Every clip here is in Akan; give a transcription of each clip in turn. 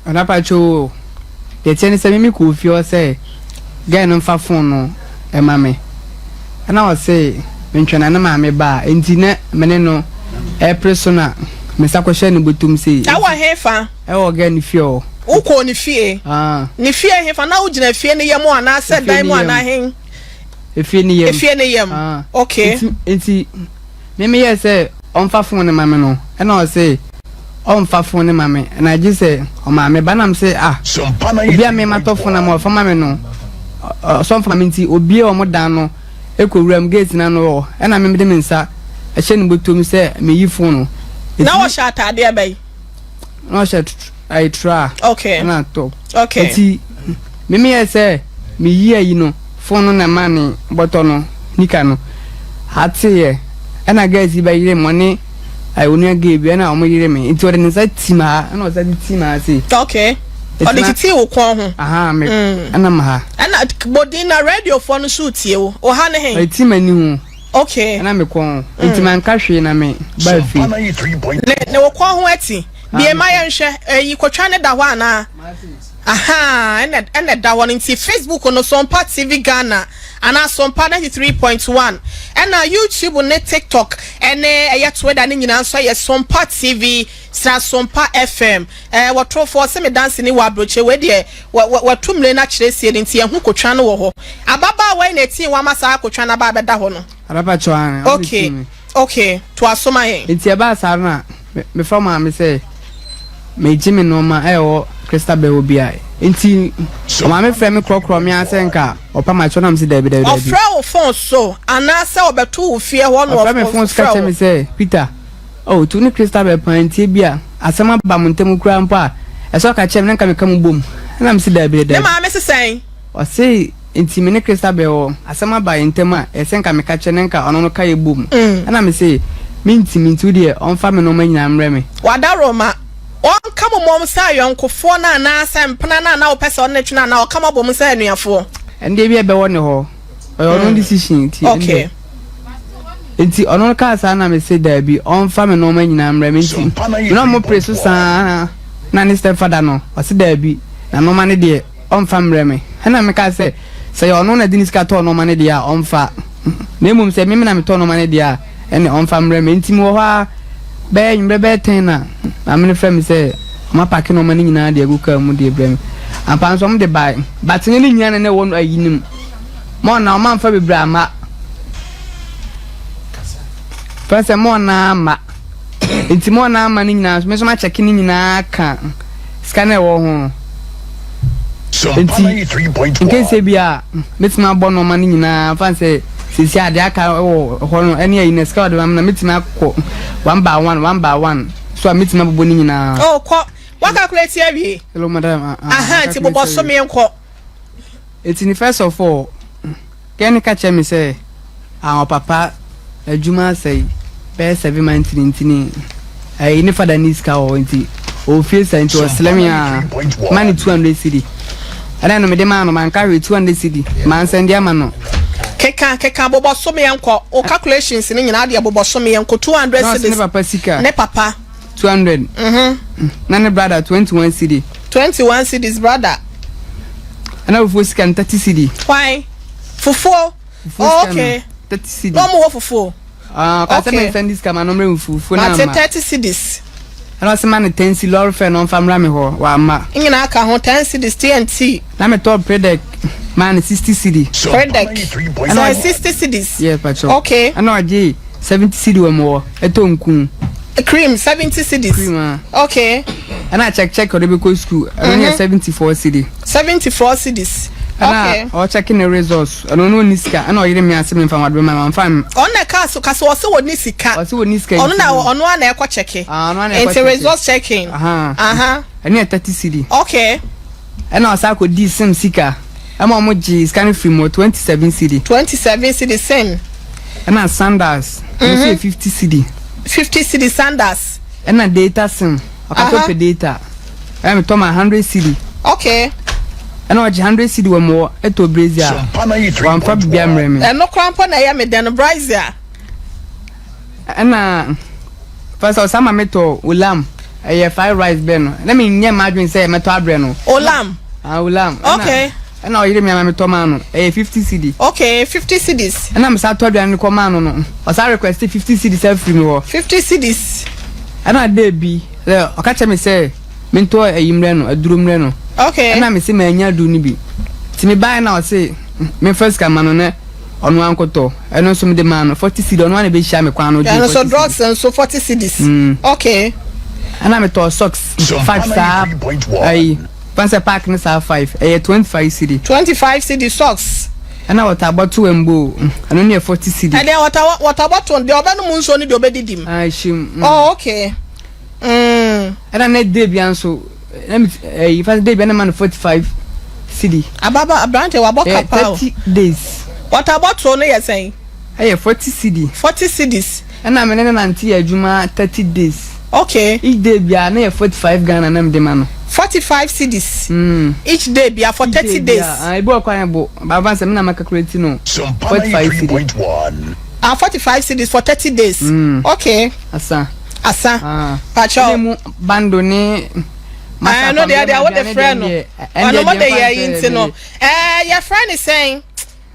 Ɔdapatwo o, deɛ ɛteɛ ne sɛ me mekɔɔ fie hɔ sɛ girl no mfa phone no ma me. Ɛna ɔse mentwɛn na ne maame ba a, enti na me ne no ɛrepere so na me nsa kɔhyɛɛ ne bɔtɔm sei. Ɛwɔ hefa? Ɛwɔ girl no fie hɔ. Wokɔɔ ne fie? Ah. Ne fie hefa? Na wogyina fie no yam anaasɛ dan mu anaa hen? Efie no yam. Efie no yam. Ah. Okay. Enti, enti me meyɛɛ sɛ ɔmfa phone no ma me no, ɛna ɔse ɔmfa phone no ma me na gye sɛ ɔmaame ba na mese ah obi a me matɔ phone ama ɔfa ma me no ɔsɔ mfa ma me nti obie ɔmo dan no ɛkɔ wura mu gate no ano hɔ ɛna me mede me nsa ɛhyɛ ne bɔtɔ mu sɛ meyi phone no. Na ɔhyɛ ataadeɛ bɛn? Na ɔhyɛ ayi tra. Okay. Ɛna top. Okay. Nti me meyɛ sɛ meyi ayi no phone no na ɛma ne bɔtɔ no nika no ateeɛ ɛna girls yi bɛyere me ɔne ayi onua gay bi ɛna wɔn yere me nti ɔde ne nsa tim ha ɛna ɔsa de tim ha sei. Okay. Ɔde titi wo kɔn ho. Aha me ɛna ma ha. Ɛna bɔdin na radio foɔ no so tie wo. Wɔ ha ne he? Ɔde tim ani ho. Okay. Ɛna me kɔn ho. Nti manka hwee na me baa fie. Ne ne wo kɔn ho ati. Bie ma yɛn hwɛ. Ɛyi kotwa ne da hɔ anaa? Ahaa ɛna ɛna ɛda hɔ no nti Facebook no Sompa TV Ghana anaa Sompa 93.1 ɛna YouTube ne TikTok ɛne ɛyɛ Twitter ne nyinaa nso ɛyɛ Sompa TV sra Sompa FM. Ɛɛ wɔtorofoɔ se me danse ni wɔ abrokye wei deɛ wɔ wɔ wɔatu mmire no akyerɛ sie no nti yɛhu kotwa no wɔ hɔ. Ababaawa yi na etii wo ama saa kotwa no aba abɛda hɔ no. Ababa kyɛw aane, ɔno na Okay etii me. okay toa so ma yɛn. Nti ɛbaa saa no na me mefrɛ maame sɛ megye me nnoɔma a ɛwɔ Christabel hɔ biara. Nti ɔmaame frɛ me korɔkorɔ me ara sɛ nka ɔpa m'akyɛw na mese daabi daabi daabi. Ɔfrɛ wo phone so anaasɛ ɔbɛto wo fie hɔ na Ɔfrɛ me phone so ka ɔfrɛ kyerɛ wo? me sɛ Peter, Oh, tu ne Christabel paa nti ebia asɛm aba mo ntam koraa mpo a, ɛsɛ ɔka kyerɛ me na nka meka mo bom. Ɛna mese daabi Ne daabi. maame se sɛn? Ɔse nti me ne Christabel wɔ asɛm aba yɛn ntam a, ɛsɛ nka meka kyerɛ no na nka ɔno no ka yɛ bom. Ɛna mese mentimi nti wodeɛ ɔmfa me nnoɔma nyinaa mmrɛ me. Wadaroma, ɔnka mo mmom sɛ ayɔnkofoɔ no anaasɛ mpena no a na wopɛ sɛ ɔne no twe no anaa ɔka mo abom sɛ anuafoɔ? Ɛnde ebia ɛbɛwɔ ne hɔ. Ɔyɛ ɔno decision nti ɛnde. Okay. Nti ɔno no kaa saa na me se daabi ɔnfa me nnoɔma nyinaa mmrɛ me nti me ne ɔmo pere so saa na ne step father no ɔse daabi na nnoɔma no deɛ ɔnfa mmrɛ me ɛna me kaa sɛ sɛ yɛ ɔno na de ne sika tɔɔ nnoɔma no deɛ a ɔnfa na mmom sɛ me na me tɔɔ nnoɔma no deɛ a ɛne ɔnfa mmrɛ me nti me wɔ hɔ a bɛyɛ nwummerɛ bɛyɛ ten na maame no frɛ me sɛ ɔmo apake nnoɔma no nyinaa de agu kaa mu de brɛ me ampa nso ɔmo de bae but ne ne nyinaa na na ɛwɔ ayi no mu. Mo na ɔma nfa bebree amma. Fɛn sɛ mo na amma. Nti mo na amma no nyinaa nso me nso makyɛke ne nyinaa ka sika no ɛwɔ ho no. Nti nkese bi a mɛtumi abɔ nneɛma no nyinaa fa sɛ sisi adeɛ aka wɔ hɔ no ɛne ayi na sika ɔde ma me na mɛtumi akɔ one by one one by one so a mɛtumi abobɔ ne nyinaa. Oh, kɔ. Wa calculate awie. Hello madam. Ah, ah, Aha, nti bobɔ so menkɔ. Enti ne first of all, girl no ka kyerɛ me sɛ ah ɔpapa n'adwuma asɛe bɛyɛ 7 months ni nti ne ɛyi ne father ni sika wɔ hɔ nti ɔwɔ fie sa nti ɔsrɛ me a ma ne 200 cedi ɛna no mede maa no manka hwee 200 cedi mansɛnde ama no. Keka keka bobɔ so meɛnkɔ wo calculations no nyinaa deɛ bobɔ so meɛnkɔ 200 Na ɔse ne cedis papa sika. Ne papa. 200. Na ne brother 21 cedi. 21 cedis brother. Ɛna fufuo sika no 30 cedi. Hwan? Fufuo. Fufuo Oh, sika no okay. 30 cedi. Na ɔmo wɔ fufuo. Ah, ɔka sɛ Okay. mensa ndi sika ma no mmerɛ me fufuo no Mate amma. 30 cedis. Ɛna ɔse ma no 10 cedi lɔre fare na ɔmfa mmra me hɔ, wamma. Nyinaa ka ho 10 cedis TNT. Na metɔɔ predec maa no 60 cedi. Predec. Ɛna Sɛ 60 cedis. Yeah, pacho. Okay. Ɛna ɔgyee 70 cedi wɔ me hɔ, ɛtɔ nku. Cream 70 cedis. Cream ah. Okay. Ɛna check check ɔde bɛkɔ school, ɛno ne yɛ 74 cedi. 74 cedis. Ɛna Okay. ɔkyɛke ne results, ɛno no ɔnni sika, ɛna ɔyere me ase memfa wɔde bɛma no, wamfa m. Ɔno na ɛka so ka so ɔsɛ wɔni sika. Ɔse wɔnni sika Ɔno nti na no. ɔno ara na ɛkɔ kyɛke. Ah, ɔno ara na ɛkɔ Nti kyɛke. results checking. Aha. Aha. Ɛno yɛ 30 cedi. Okay. Ɛna ɔsan kɔdii sim sika ɛma ɔmo gyee sika no firi mu 27 cedi. 27 cedi sim. Ɛna sandals ɛno nso yɛ 50 cedi. 50 cedi sandals. Ɛna data sim ɔka sɛ ɔpɛ data ɛna metɔ ma 100 cedi. Okay. Ɛna ɔgye 100 cedi wɔ mo hɔ ɛtɔ brazier wamfa biribi ammrɛ me. Ɛno koraa mpo na ɛyɛ me dɛ no brazier. Ɛna first ɔsan ma metɔ olam. Ɛyɛ fried rice brɛ no. Na menyɛ m'adwene sɛ mɛtɔ abrɛ no. Olam. Ah, olam. Okay. Ɛna ɔyere mi ama metɔ maa no. Ɛyɛ 50 cedi. Okay, 50 cedis. Ɛna mesa tɔ aduane no kɔ maa no no. Ɔsan request 50 cedis afiri mi hɔ. 50 cedis. Ɛna day bi, ɔka kyerɛ me sɛ mentɔ ayi mmerɛ no, aduro mmerɛ no. Okay. Ɛna mese manya aduro no bi. Nti mebaeɛ na ɔse memfa sika ma no na ɔno ankɔtɔ. Ɛno nso mede maa no 40 cedi, ɔno ara na ɛbɛhyia me kwan no gyee Ɛno 40 nso cedi. drugs nso 40 cedis. Okay. Ɛna metɔɔ socks five saa ayi fan sɛ pack ne saa five ɛyɛ 25 cedi. 25 cedi socks. Ɛna water bottle and bowl ɛno ne yɛ 40 cedi. Ɛdeɛ water water bottle deɛ ɔbɛnom nsuo ne deɛ ɔbɛdidi mu. Ah, hyim. Oh okay. Ɛna ne day bia nso na me ɛyi fa day bia na ma no 45 cedi. Ababa aberante wabɔ ka paa o. 30 days. Water bottle no yɛ sɛn? Ɛyɛ 40 cedi. 40 cedis. Ɛna me ne no nante yɛ adwuma 30 days. Okay. Each day bia na yɛ 45 Ghana na me de ma no. 45 cedis. Each day bia for 30 days. Ah, ebi wɔ kwan bo. Baba nsɛm na ma calculate no. 45 cedi. Ah, 45 cedis for 30 days. Okay. Asa. Asa. Ah. Pacho. Ɛna mu bando ne masa. No deɛ deɛ wode frɛ no. Ɔno mo de yɛ yi nti no. Eh, yɛ frɛ ne sɛn?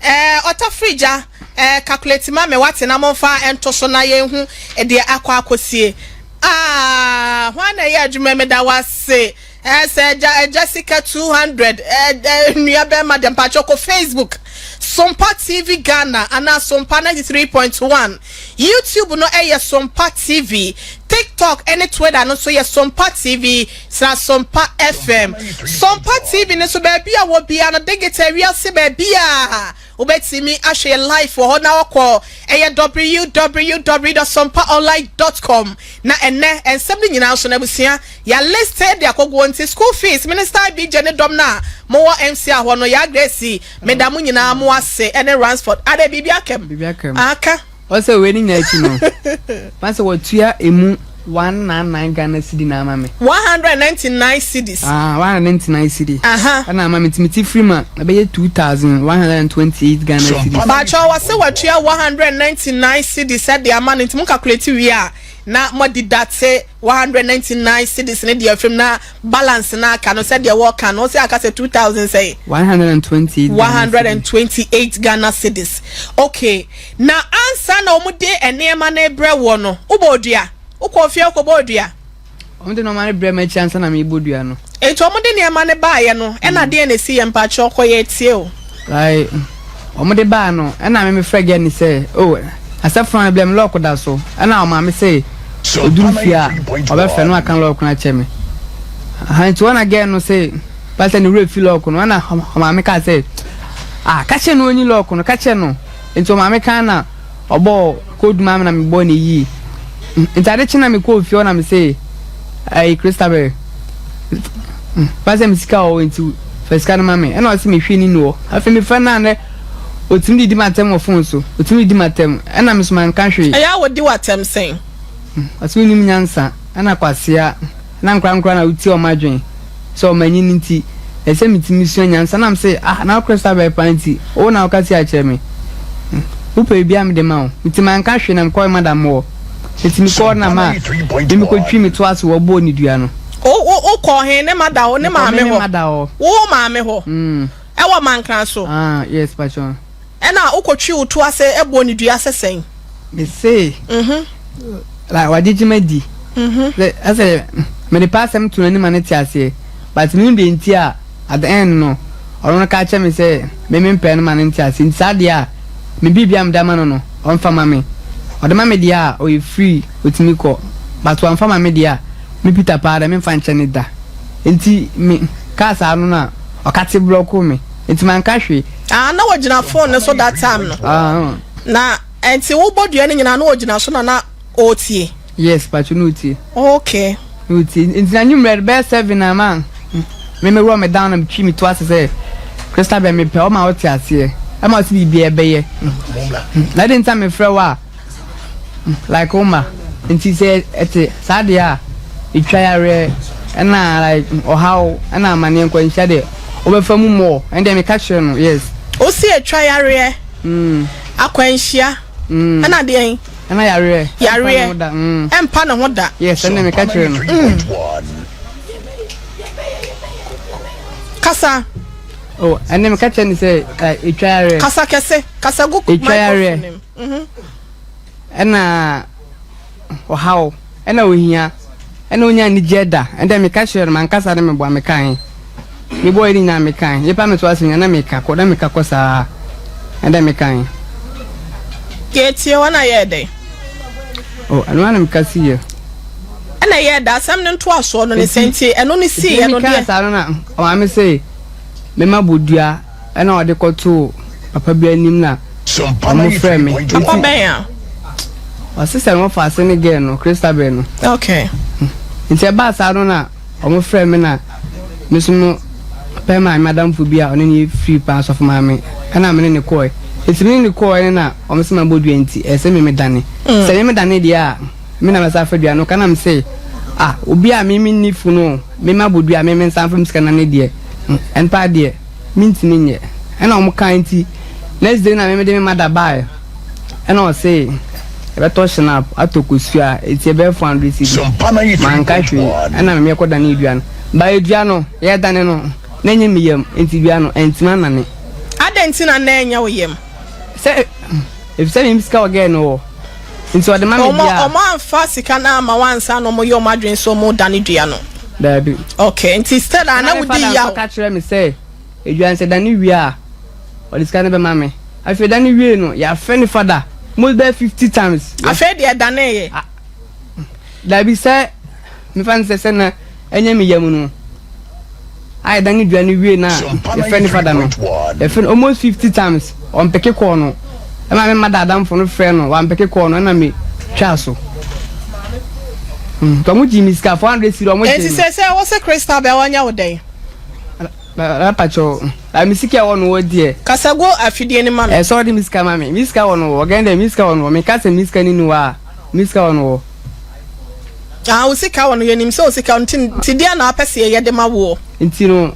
Eh, ɔtɔ fridge a, eh, calculate ma me wate na momfa nto so na yɛnhu deɛ akɔ akɔsie. Ah, hwan na ɛyɛ adwuma meda wase. Eh, sɛ agya agya sika 200 eh, eh, nua bɛrima deɛ mpakyɛ kɔ Facebook Sompa TV Ghana anaa Sompa 93.1 YouTube no ɛyɛ Sompa TV TikTok ɛne Twitter no nso yɛ Sompa TV sra Sompa FM Sompa TV no nso baabi a wɔ bia no digital wiase baabi a wobɛtumi ahwɛ yɛ live wɔ hɔ na wakɔ ɛyɛ www.sompaonline.com na ɛnɛ nsɛm no nyinaa nso no abusua Yɛ liste de akɔguo nti school fees minister BJ ne dɔm no a mowɔ MCR hɔ no Yaa Grace meda mo nyinaa mo ase ɛne Ransford adɛ biribi aka mu Biribi aka mu. Aka. Ɔsɛ wei ne nyinaa akyi no fa sɛ watua emu 199 Ghana cedi na ama me. 199 cedis. Ah, 199 cedi. Aha. Ɛna ama me nti me ti firi mu a ɛbɛyɛ 2128 Ghana cedis. Pakyɛw wɔse watua 199 cedis ɛde ama no nti mo calculate wie a na mo deduct 199 cedis no deɛ afim na balance no aka no sɛdeɛ wɔka no sɛ aka sɛ 2000 sɛ 128 128 Ghana cedis okay na ansa na wɔn de nneɛma no brɛ wɔ no wobɔ odua wokɔ fie wokɔbɔ odua wɔn de nneɛma no brɛ m'akyi ansa na mebɔ dua no. Nti wɔn de nneɛma no baayɛ no ɛna deɛ na esi yɛ mpakyɛ ɔkɔ yɛ tie o. Like wɔn de baa no ɛna me mefrɛ girl no sɛ oh asɛfo no blɛ me lɔɔko da so ɛna ɔmaame sɛ oduru fie a ɔbɛfrɛ no aka lɔɔko no akyɛ me aha nti wɔn na girl no sɛ pasɛ ne wura fi lɔɔko no ɛna ɔmaame kaa sɛ ah kakyɛ no onyi lɔɔko no kakyɛ no nti ɔmaame kan na Ɔbɔɔ code maa me na mebɔɔ no yie. Nti ade kye na mekɔɔ fie hɔ na mese ɛyi Christabel fa sɛ me sika wɔ hɔ nti fa sika no ma me ɛna ɔse mehwɛ ni ni hɔ. Afei mefrɛ no a nɛ ɔtumi didi m'atɛm wɔ phone so ɔtumi didi m'atɛm ɛna me so manka hwee. Ɛyɛ a wɔdi w'atɛm sɛn? Ɔse wonim nyansa ɛna kwasea. Na nkorankora na wotie wɔn adwen sɛ wɔn anyin nti ɛsɛ sɛ mitumi sua nyansa na mise ah na wo Christabel paa nti wo na woka sei akyerɛ me wopɛ biribi a mede ma wo nti manka hwee na mekɔɔ madam hɔ nti mekɔɔ na ma me mekɔtwi me to ase wɔ bɔɔ ne dua no. Wo wo wokɔɔ he ne mada hɔ ne Mekɔɔ maame me ne hɔ mada hɔ. wo maame hɔ Mm. ɛwɔ Mankran so. Ah yes pakyɛ. Ɛna wokɔtwi wo to ase bɔɔ ne dua sɛ sɛn? Mese like wagyegye madi sɛ ɛsɛ mede pɛ asɛm to n'anim ma no te aseɛ but menim deɛ nti a at the end no ɔno no ka kyerɛ me sɛ me mempɛ no ma no nte aseɛ nti saa deɛ a me biribi a mede ama no no ɔmfa ma me ɔde ma me deɛ a ɔyɛ free ɔtumi kɔ but wamfa ma me deɛ a me Peter paa deɛ memfa nkyɛ no da nti me kaa saa no na ɔkate blɔkoo me nti manka hwee. Ah na ɔgyina phone no so that time no. Ah. Na ɛnti wobɔ dua no nyinaa na ɔgyina so na na ɔretie? Yes, pacho na ɔtie. Okay. Na ɔtie. Nti na nwummerɛ bɛyɛ 7 na ma me me wɔ me down na metwi me to ase sɛ Christabel mepɛ ɔma wote aseɛ ɛma wo sɛ biribiara ɛbɛyɛ na ɛde nti a mefrɛ wo a like wo ma nti sɛ ɛte saa deɛ a ɛtwa yareɛ ɛna like ɔhaw ɛna amaneɛ nkwanhyia deɛ wobɛfa mu mɔɔ ɛndeɛ meka kyerɛ no yes. Wosi ɛtwa yareɛ, akwanhyia, ɛna deɛn? Ɛna yareɛ. Yareɛ. Ɛmpa ne ho da. Yes, ɛna meka kyerɛ no. Kasa. Oh, ɛna meka kyerɛ no sɛ ɛtwa yareɛ. Kasa kɛse. Kasa gu microphone mu. Mhm. Ɛna ɔhaw, ɛna ohia, ɛna onya anigyeɛ da. Ɛnde meka kyerɛɛ no, m'ankasa ne meboa mekae. Mebɔɔ ne nyinaa mekae. Nnipa meto ase nyinaa na meka kɔ, na meka kɔ saa. Ɛnde mekae. Yɛtie hɔ na yɛɛ dɛn? Oh, ɛno ara na meka siiɛ. Ɛna ɛyɛɛ dɛ, asɛm no ntoasoɔ no ne sɛ nti ɛno no siiɛ no deɛ. Nti mekaa saa no na ɔmaame se mema bodua. Ɛna ɔde kɔtoo papa bi anim na ɔmo frɛ me. Papa bɛn a? Ɔse sɛ no wɔfa ase ne girl no, Christabel no. Okay. Nti ɛbaa saa no na ɔmo frɛ me na me so mo pɛ maame adamfo bi a ɔne no yɛ free paa, sɔfo maame, ɛna me ne no kɔɔɛ. Nti me ne no kɔɔɛ no na ɔmo se mabɔ dua nti ɛsɛ me me dane. Sɛ me me dane deɛ a, me na mɛsan afa dua no ka na me se ah obi a me me nni funu o, me mabɔ dua me me nsan mfa me sika nane deɛ, ɛmpa deɛ. Mentumi nyɛ. Ɛna ɔmo kae nti next day na me mede me mother baeɛ. Ɛna ɔse yɛbɛtɔ schnapp atɔ kosua eti ɛbɛyɛ 400 cedi. Manka hwee ɛna me yɛkɔ danee dua no. But dua no yɛdane no na ɛnyɛ me yam nti dua no antumi anane. Adɛn nti na na ɛnyɛ wo yam? Sɛ efisɛ me sika wɔ girl no hɔ nti ɔde ma me deɛ a. Ɔmo amfa sika no amma wo ansa na ɔmo yɛ ɔmo adwene sɛ ɔmo dane dua no? Daabi. Okay, nti still a na Ɛna me wodi father nso yaw. ka kyerɛɛ me sɛ dua no sɛ ɛdane wie a ɔde sika no bɛma me. Afei ɛdane wiei no yɛafrɛ ne father almost bɛyɛ 50 times. Afei deɛ ɛdaneeɛ? Ah, daabi sɛ mefa no sɛ sɛ na ɛnyɛ me yam no a yɛdane dua no wie no a yɛfrɛ ne fada no yɛfrɛ no almost 50 times ɔmpeke kɔɔ no ɛma me mma daadamfo no frɛ no wampeke kɔɔ no ɛna me twaa so nti ɔmo gyee me sika 400 cedi ɔmo gyee Enti me. sɛ sɛ wo se Christabel ɔnyɛ wo dɛn? Mepakyɛw, me sika ɛwɔ no wɔ deɛ. Kasa gu afidie no ma me. Ɛsɛ ɔde me sika ma me. Me sika wɔ no wɔ. Ɔgɛn dɛ me sika wɔ no wɔ. Meka sɛ me sika ni ni hɔ a, me sika wɔ no wɔ. Ah, wo sika wɔ no, yɛnim sɛ wo sika wɔ no, nti nti deɛn na wopɛ sɛ yɛyɛ de ma woɔ? Nti no,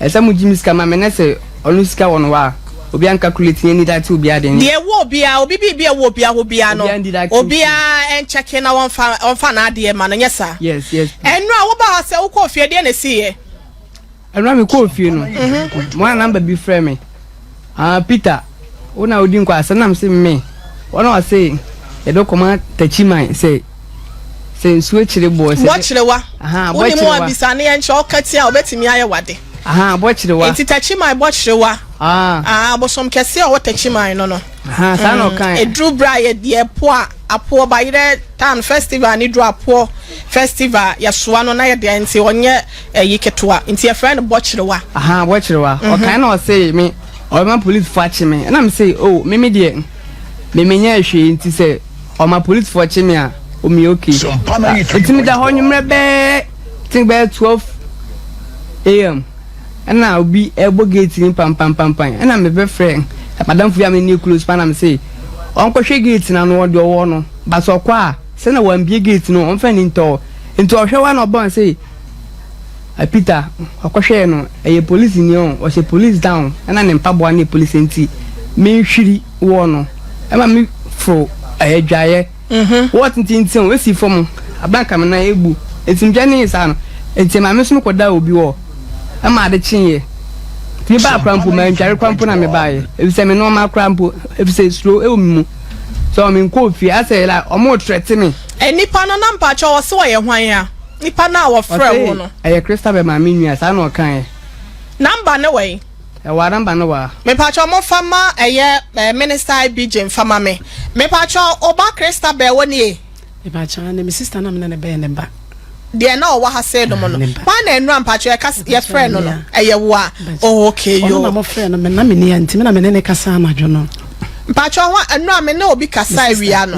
ɛsɛ mogye me sika ma me, na sɛ ɔno sika wɔ no hɔ a, obiara nkakuleti na ɛnni date obiara de. Deɛ ɛwɔ obiara, obi biribi a ɛwɔ obiara hɔ biara no, Obiara ndi date nti. obiara nkyɛke na wɔmfa ɔmfa n'adeɛ ma no, nyɛ saa? Yes, yes please. Ɛnora wobaa ha sɛ wokɔɔ fie, deɛn na ɛsiiɛ? Ɛnora mekɔɔ fie no, mo a namba bi frɛ me, ah, Peter, wo na wodi nkɔ asɛm na mese me, wɔn a ɔse yɛde kɔma takyiman sɛ sɛ nsuo kyere boɔ sɛ Bɔkyerewa. Wonim wɔn abisa ne yɛnkyerɛ ɔka tia a ɔbɛtumi ayɛ wade. Aha, bɔkyerewa. Nti takyiman bɔkyerewa. Ah. Ah, bosom kɛseɛ a ɔwɔ takyiman no no. Aha, saa na ɔkae. Ɛduru berɛ a yɛ yɛpo a apoɔ bayerɛ tan festival ne duru apoɔ festival yɛsoa no na yɛde nti ɔnyɛ ɛyi ketewa nti yɛfrɛ no bɔkyerewa. Aha bɔkyerewa. Ɔkae na ɔse me ɔbɛma policefoɔ akye me ɛna me se oh me me deɛ me menyɛɛ hwee nti sɛ ɔma policefoɔ kye me a oh me okay. Nti meda hɔ nwummerɛ bɛɛ think bɛyɛ 12 am ɛna obi ɛbɔ gate ni pampampampan ɛna mebɛfrɛ madamfo bi a me ne close pa na me se ɔnkɔhwɛ gate na no ɔde ɔwɔ no but ɔkɔ a sɛ na wambie gate no ɔmfa ni ntɔ nti ɔhwɛ wa na ɔbɔn se Peter ɔkɔhwɛɛ no ɛyɛ police ni ɔn ɔhyɛ police down ɛna ne mpaboa no yɛ police nti me nhwiri wɔ no ɛma me foro ɛyɛ dwaeɛ wɔ tententen o esi fam abanka me nan ebu nti medwa ne saa no nti ɛma me nso me kɔda obi wɔ ɛma ade kyeeɛ nti me baa kora mpo mantware kora mpo na me baeɛ efisɛ me nneɛma kora mpo efisɛ suro ɛwɔ me mu so me nkɔɔ fie asɛ like ɔmo trɛte me. Nipa no na mpakyɛw ɔse ɔyɛ hwan a? Nipa no a wɔfrɛ wo no. Ɔse ɛyɛ Christabel maame nua saa na ɔkaeɛ. Number no wɔ he? Ɛwɔ a number no wɔ a. Mepakyɛw momfa ma ɛyɛ Minister IBJ mfa ma me. Mepakyɛw oba Christabel wo nie? Mepakyɛw ɛne me sister na me ne no bɛyɛ ne ba. Deɛ na ɔwɔ ha sei nom no. Hwan na ɛnura mpakyɛw yɛka yɛfrɛ no no? Ɛyɛ wo a? Oh okay yoo. Ɔno na mofrɛ no me na me ni a nti me na me ne no kasa anadwo no. Mpakyɛw hwan ɛnura me ne obi kasa awia no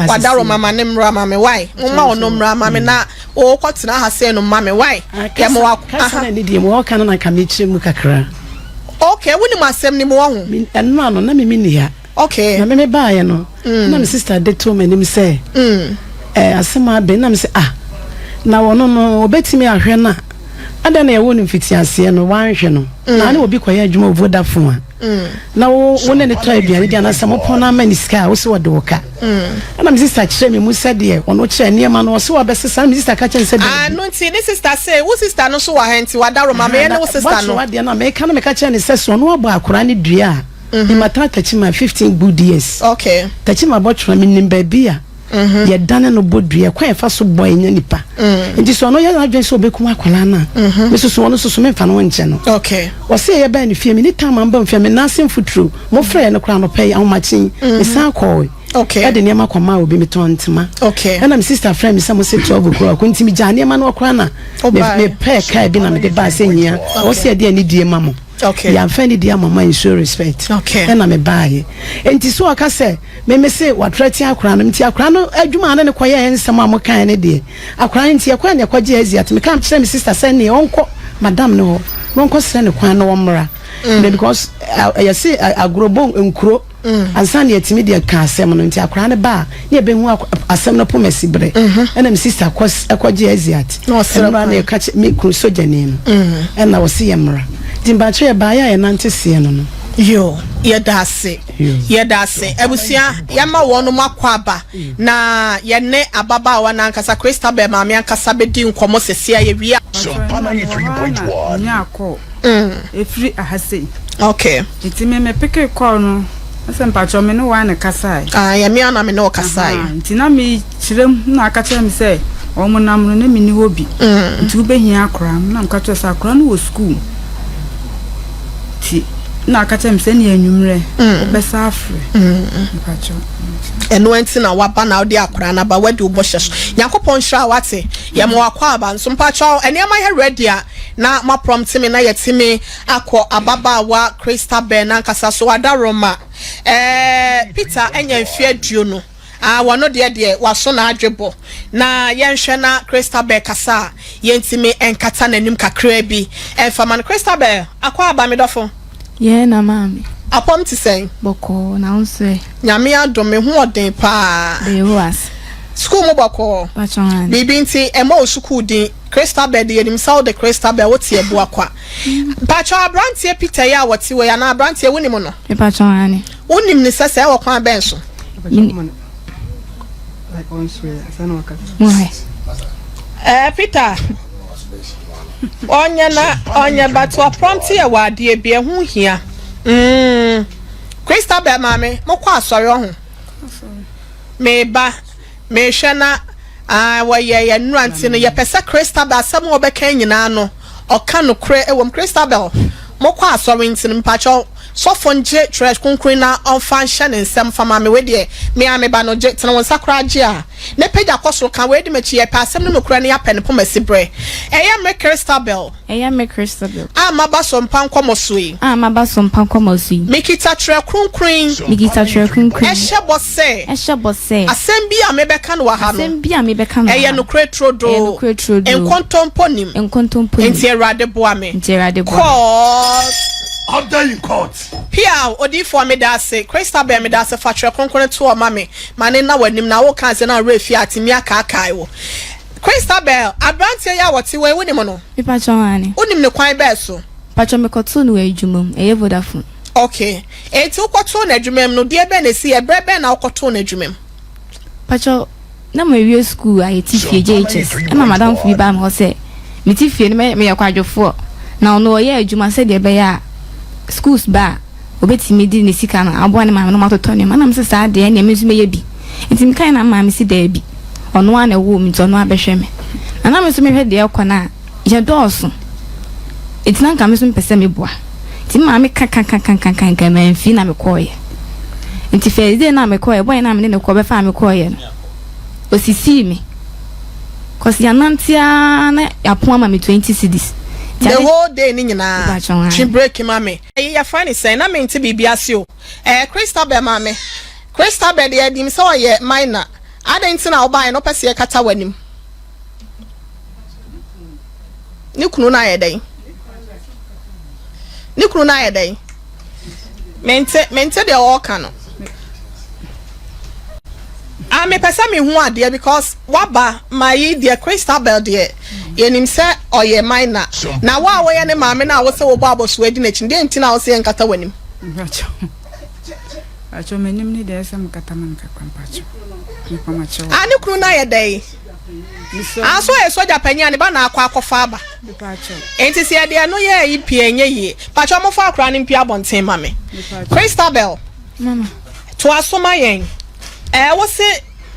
wadaroma ma ne mmra ma me why momma ɔno mmra ma me na ɔkɔ tena ha sei no ma me why yɛ mo wa kasa na ne deɛ mu ɔka no na nka mekyerɛ mu kakra. Okay wonim asɛm no mu wahu. Ɛnura no na me me ni ha. Okay. Na me me baeɛ no na me sister de too m'anim sɛ ɛɛ asɛm abɛn na me sɛ ah na ɔno no ɔbɛtumi ahwɛ no a adɛn na yɛwoo no mfitiaseɛ no wanhwɛ no na ne obi kɔyɛ adwuma wɔ Vodafone a. na wo wo ne ne tɔ aduane di anaasɛ mopɔn no ama ne sika a wo sɛ wɔde wo ka. Ɛna me sista kyerɛ me mu sɛdeɛ ɔno kyerɛ nneɛma no ɔsɛ wɔbɛsesa na me sista ka kyerɛ no sɛ Ah, daabi. no nti ne sister se wo sister no nso wɔ ha nti wadaroma meyɛ ne wo sister Wɔatwerɛ no. adeɛ no a meka no meka kyerɛ no sɛ sɛ ɔno abɔ akwadaa no dua a mematena Takyima 15 good years. Okay. Takyima bɔtwerɛ menim baabi a yɛdane no bɔ dua kwan yɛfa so bɔ ɛnya nipa. Nti sɛ ɔno yɛ n'adwene sɛ ɔbɛkum akwadaa no a me soso ɔno soso memfa no ho nkyɛ no. Okay. Ɔsɛ yɛ bɛn ne fie me ne tam amba mfie me nan ase mfuturo mofrɛ no koraa anɔpa yi ahomakye mesan kɔɔ. Okay. Ɛde nneɛma kɔmaa obi metɔn ntoma. Okay. Ɛna me sister frɛ me sɛ mo se 12 o'clock nti megyaa nneɛma no koraa na mepɛɛ kaa bi na mede baa sɛ nyia ɔsɛ yɛde anidie ma mo. Okay. Yɛamfa anidie ama mo show respect. Okay. Ɛna mebaeɛ. Nti so ɔka sɛ me me se watrɛ te akora no nti akora no adwuma ne ne kɔyɛ nsɛm a mokae ne deɛ akora no nti yɛkɔɛ ne yɛkɔgye Asia meka kyerɛ me sister sɛ neɛ ɔnkɔ madam no hɔ na ɔnkɔ srɛ ne kwan na ɔmmra. Mm. Because yɛse agorɔbɔ nkuro ansa na yɛtumi deɛ ka asɛm no nti akora no ba a ne yɛbɛhu asɛm no poma si berɛ ɛna me sister kɔgye Asiat ɛnora na yɛka kyɛ me kunu sogyani no ɛna wɔse yɛ mmara nti mpakyɛ yɛbaeɛ a yɛnante seɛ no no. Yo, yɛda ase. Yɛda ase. Abusua, yɛma wɔn mo akɔ aba na yɛne ababaawa no ankasa Christabel maame ankasa bɛdi nkɔmmɔ sɛsi a yɛwie a. Sompa 93.1. Nya kɔ. Efiri ahasei. Okay. Nti me me peke call no sɛ mpakyɛ me ne wa ne kasae. Ah, yɛ me ana me ne wo kasae. Nti na me kyerɛ mu na aka kyerɛ me sɛ wɔn nam no na me ni hɔ bi. Nti wobɛhia akora no na meka kyerɛ sɛ akora no wɔ school. Nti na aka kyerɛ me sɛ ne anwummerɛ wobɛsa afrɛ. Mpakyɛ. Ɛno nti na waba na wode akora no aba wadi wo bɔhyɛ so. Nyankopɔn nhyira wate. Yɛ ma wakɔ aba nso mpakyɛ nneɛma yɛ ready a na ma prompt me na yɛtumi akɔ ababaawa Christabel nankasa so adaroma. Peter anya mfe 20. Ah, wɔno deɛ deɛ waso n'adwe bɔ. Na yɛnhwɛ na Christabel kasa a yɛntumi nkata n'anim kakra bi. Ɛmfa ma no. Christabel, akɔ aba me dɔfo. Yɛ na maame. Apɔm te sɛn? Bɔkɔɔ na wo nso ɛ? Nyame adom me ho ɔden paa. De Yehowa ase. Sukuu mu bɔkɔɔ. Patron. Biribi nti ɛma wo sukuu din. Christabel de yɛnim sɛ wode Christabel wote abua kwa. Mpakyɛw aberanteɛ Peter yi a wɔte wɔ yi anaa aberanteɛ wonim no? Patron ane. Wonim ne sɛ sɛ ɛwɔ kwan bɛn so? Peter ɔnyɛ na ɔnyɛ but ɔprɔmte yɛ wɔ adeɛ bi ɛho hia. Christabel maame mokɔ asɔre ɔho. Meba mehwɛ na wɔyɛ yɛ nnura nti no yɛpɛ sɛ Christabel asɛm a ɔbɛka nyinaa no ɔka nokorɛ ɛwɔ mu. Christabel mokɔ asɔre nti no mpakyɛw sɔfo ngye twerɛ kronkron na ɔmfa nhyɛ ne nsɛm fa ma me wei deɛ me a meba no gye tena wo nsa koraa gye a ne pagya kɔ soro ka wei di m'akyi yɛpɛ asɛm no nokorɛ no yɛapɛ ne poma si berɛ. Ɛyɛ me Christabel. Ɛyɛ me Christabel. A maba so mpa nkɔmmɔ so yi. A maba so mpa nkɔmmɔ so yi. Mekita twerɛ kronkron yi. Mekita twerɛ kronkron yi. Ɛhyɛ bɔ sɛ. Ɛhyɛ bɔ sɛ. Asɛm bi a mebɛka no wɔ ha no. Asɛm bi a mebɛka no wɔ ha. Ɛyɛ nokorɛ turodoo. Ɛyɛ nokorɛ turodoo. Nkontompo nim. Nkontompo nim. Nti Awurade boa me. Nti Awurade boa me. Court. Order in court. Pia, odiyifoɔ meda ase. Christabel meda ase fa twerɛ kronkron to hɔ ma me. Ma ne nna w'anim na woka asɛm na werɛ fie a tumi akaakae wo. Christabel, aberanteɛ yi a wɔte wɔ yi wonim no? Mepakyɛ ane. Wonim ne kwan bɛɛ so? Pakyɛ mekɔtoo no wɔ adwuma mu, ɛyɛ Vodafone. Okay. Enti wokɔtoo no adwuma mu no, deɛ bɛn na ɛsi ɛberɛ bɛn na wokɔtoo no adwuma mu? Pakyɛ na mawie school a yɛte fie JHS ɛna madamfo bi baa me hɔ sɛ mete fie no meyɛ kwadwofoɔ na ɔno ɔyɛ adwuma sɛdeɛ ɛbɛyɛ a schools ba a obɛtumi de ne sika no aboa ne maame no matotɔ nneɛma na mesɛ saa deɛ ɛneɛ me nso mɛyɛ bi nti mekae na maame si daabi ɔno a na ɛwɔ mu nti ɔno abɛhwɛ me na na me nso mehwɛ deɛ ɛkɔ no a yɛdɔɔso nti na nka me nso mepɛ sɛ meboa nti maame ka ka ka ka ka ka nka mamfi na mekɔɔyɛ nti first day na mekɔɔyɛ bɔyɛ na me ne ne kɔ bɛfa a mekɔɔyɛ no osisii me kɔsi yanante a na yapon ama me 20 cedis. The whole day ni nyinaa twi break ma me. Ɛyi yɛfrɛ ne sɛn na mente biribi ase o. Christabel maame Christabel deɛ ɛdim sɛ ɔyɛ minor adɛn nti na wobaeɛ no wopɛ sɛ yɛkata w'anim? Ne kunu no ayɛ dɛn? Ne kunu no ayɛ dɛn? Mente deɛ ɔreka no. Ah, mepɛ sɛ mehu adeɛ because waba ma yi deɛ Christabel deɛ yɛnim sɛ ɔyɛ minor na wo a woyɛ ne maame no a wo sɛ wobɔ abɔsoɔ adi n'akyi deɛ nti na wo sɛ yɛnkata w'anim? Mpakyɛw mpakyɛw m'anim ne deɛ ɛsɛ mekata ma no kakra mpakyɛw mepa makyɛw. Ah ne kunu no ayɛ dɛn? Ah so ɔyɛ sogya panyin a ne ba na akɔ akɔfa aba. Enti sɛ yɛde ɛno yɛ ayi pii a ɛnyɛ yie. Mpakyɛw momfa akwadaa no mpue abɔnten ma me. Christabel, toa so ma yɛn. Ɛɛ wo se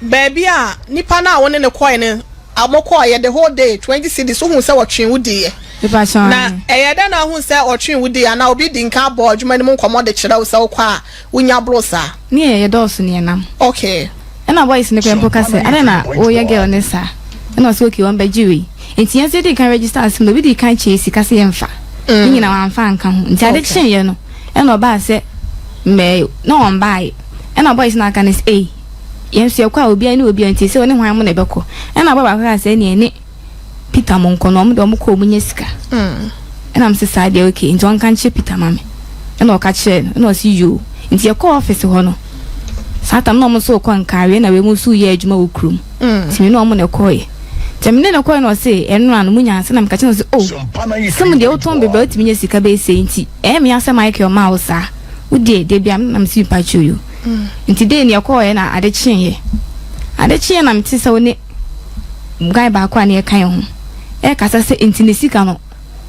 baabi a nipa no a wo ne no kɔe no a mokɔeɛ the whole day 20 cedis wohuu sɛ wɔtwee wo diiɛ. Na ɛyɛ dɛn na wohuu sɛ wɔtwee wo diiɛ anaa obi di nkan bɔɔ adwuma no mu nkɔmmɔ de kyerɛ wo sɛ wokɔ a wonya boro saa? Ne yɛ yɛdɔɔso ne yɛnam. Okay. Ɛna boys no koraa mpo ka sɛ adɛn na woyɛ girl no saa? Ɛna ɔse okay wɔn bɛgye wei. Nti yɛn nso yɛdii kan register asɛm no obi dii kan kyɛɛ sika sɛ yɛmfa. Ne nyinaa wamfa anka ho. Nti ade kyeeɛ no ɛna ɔbaa sɛ mmɛɛ na ɔmbaeɛ. Ɛna boys no aka no sɛ ei yɛn nso yɛkɔ a obiara ne obiara nti sɛ ɔne hwan mo na ɛbɛkɔ. Ɛna boy baako kaa sɛ ɛneɛ ɛne Peter mo nkɔ na ɔmo deɛ ɔmo kɔ ɔmo nya sika. Ɛna mese saa deɛ okay nti ɔnka nkyerɛ Peter ma me. Ɛna ɔka kyerɛɛ no ɛna ɔse yoo. Nti yɛkɔɔ office hɔ no saa tam na ɔmo nso rekɔ Nkaareɛ na wei mo nso reyɛ adwuma wɔ kurom. Nti me ne ɔmo na ɛkɔɔeɛ. Nti me ne no kɔɔeɛ na ɔse ɛnora no mo nya ansa na meka kyerɛ no sɛ oh sɛ mo deɛ wotɔn bebree a wotumi nya sika bɛyɛ sei nti ɛyɛ me ya sɛ Michael maa wo saa. Wo deɛ dabia me na mese mpakyɛw yoo. Nti day no yɛkɔɔeɛ na ade kyeeɛ. Ade kyeeɛ na mete sɛ wo ne guy baako a na yɛka yɛn ho ɛrekasa sɛ nti ne sika no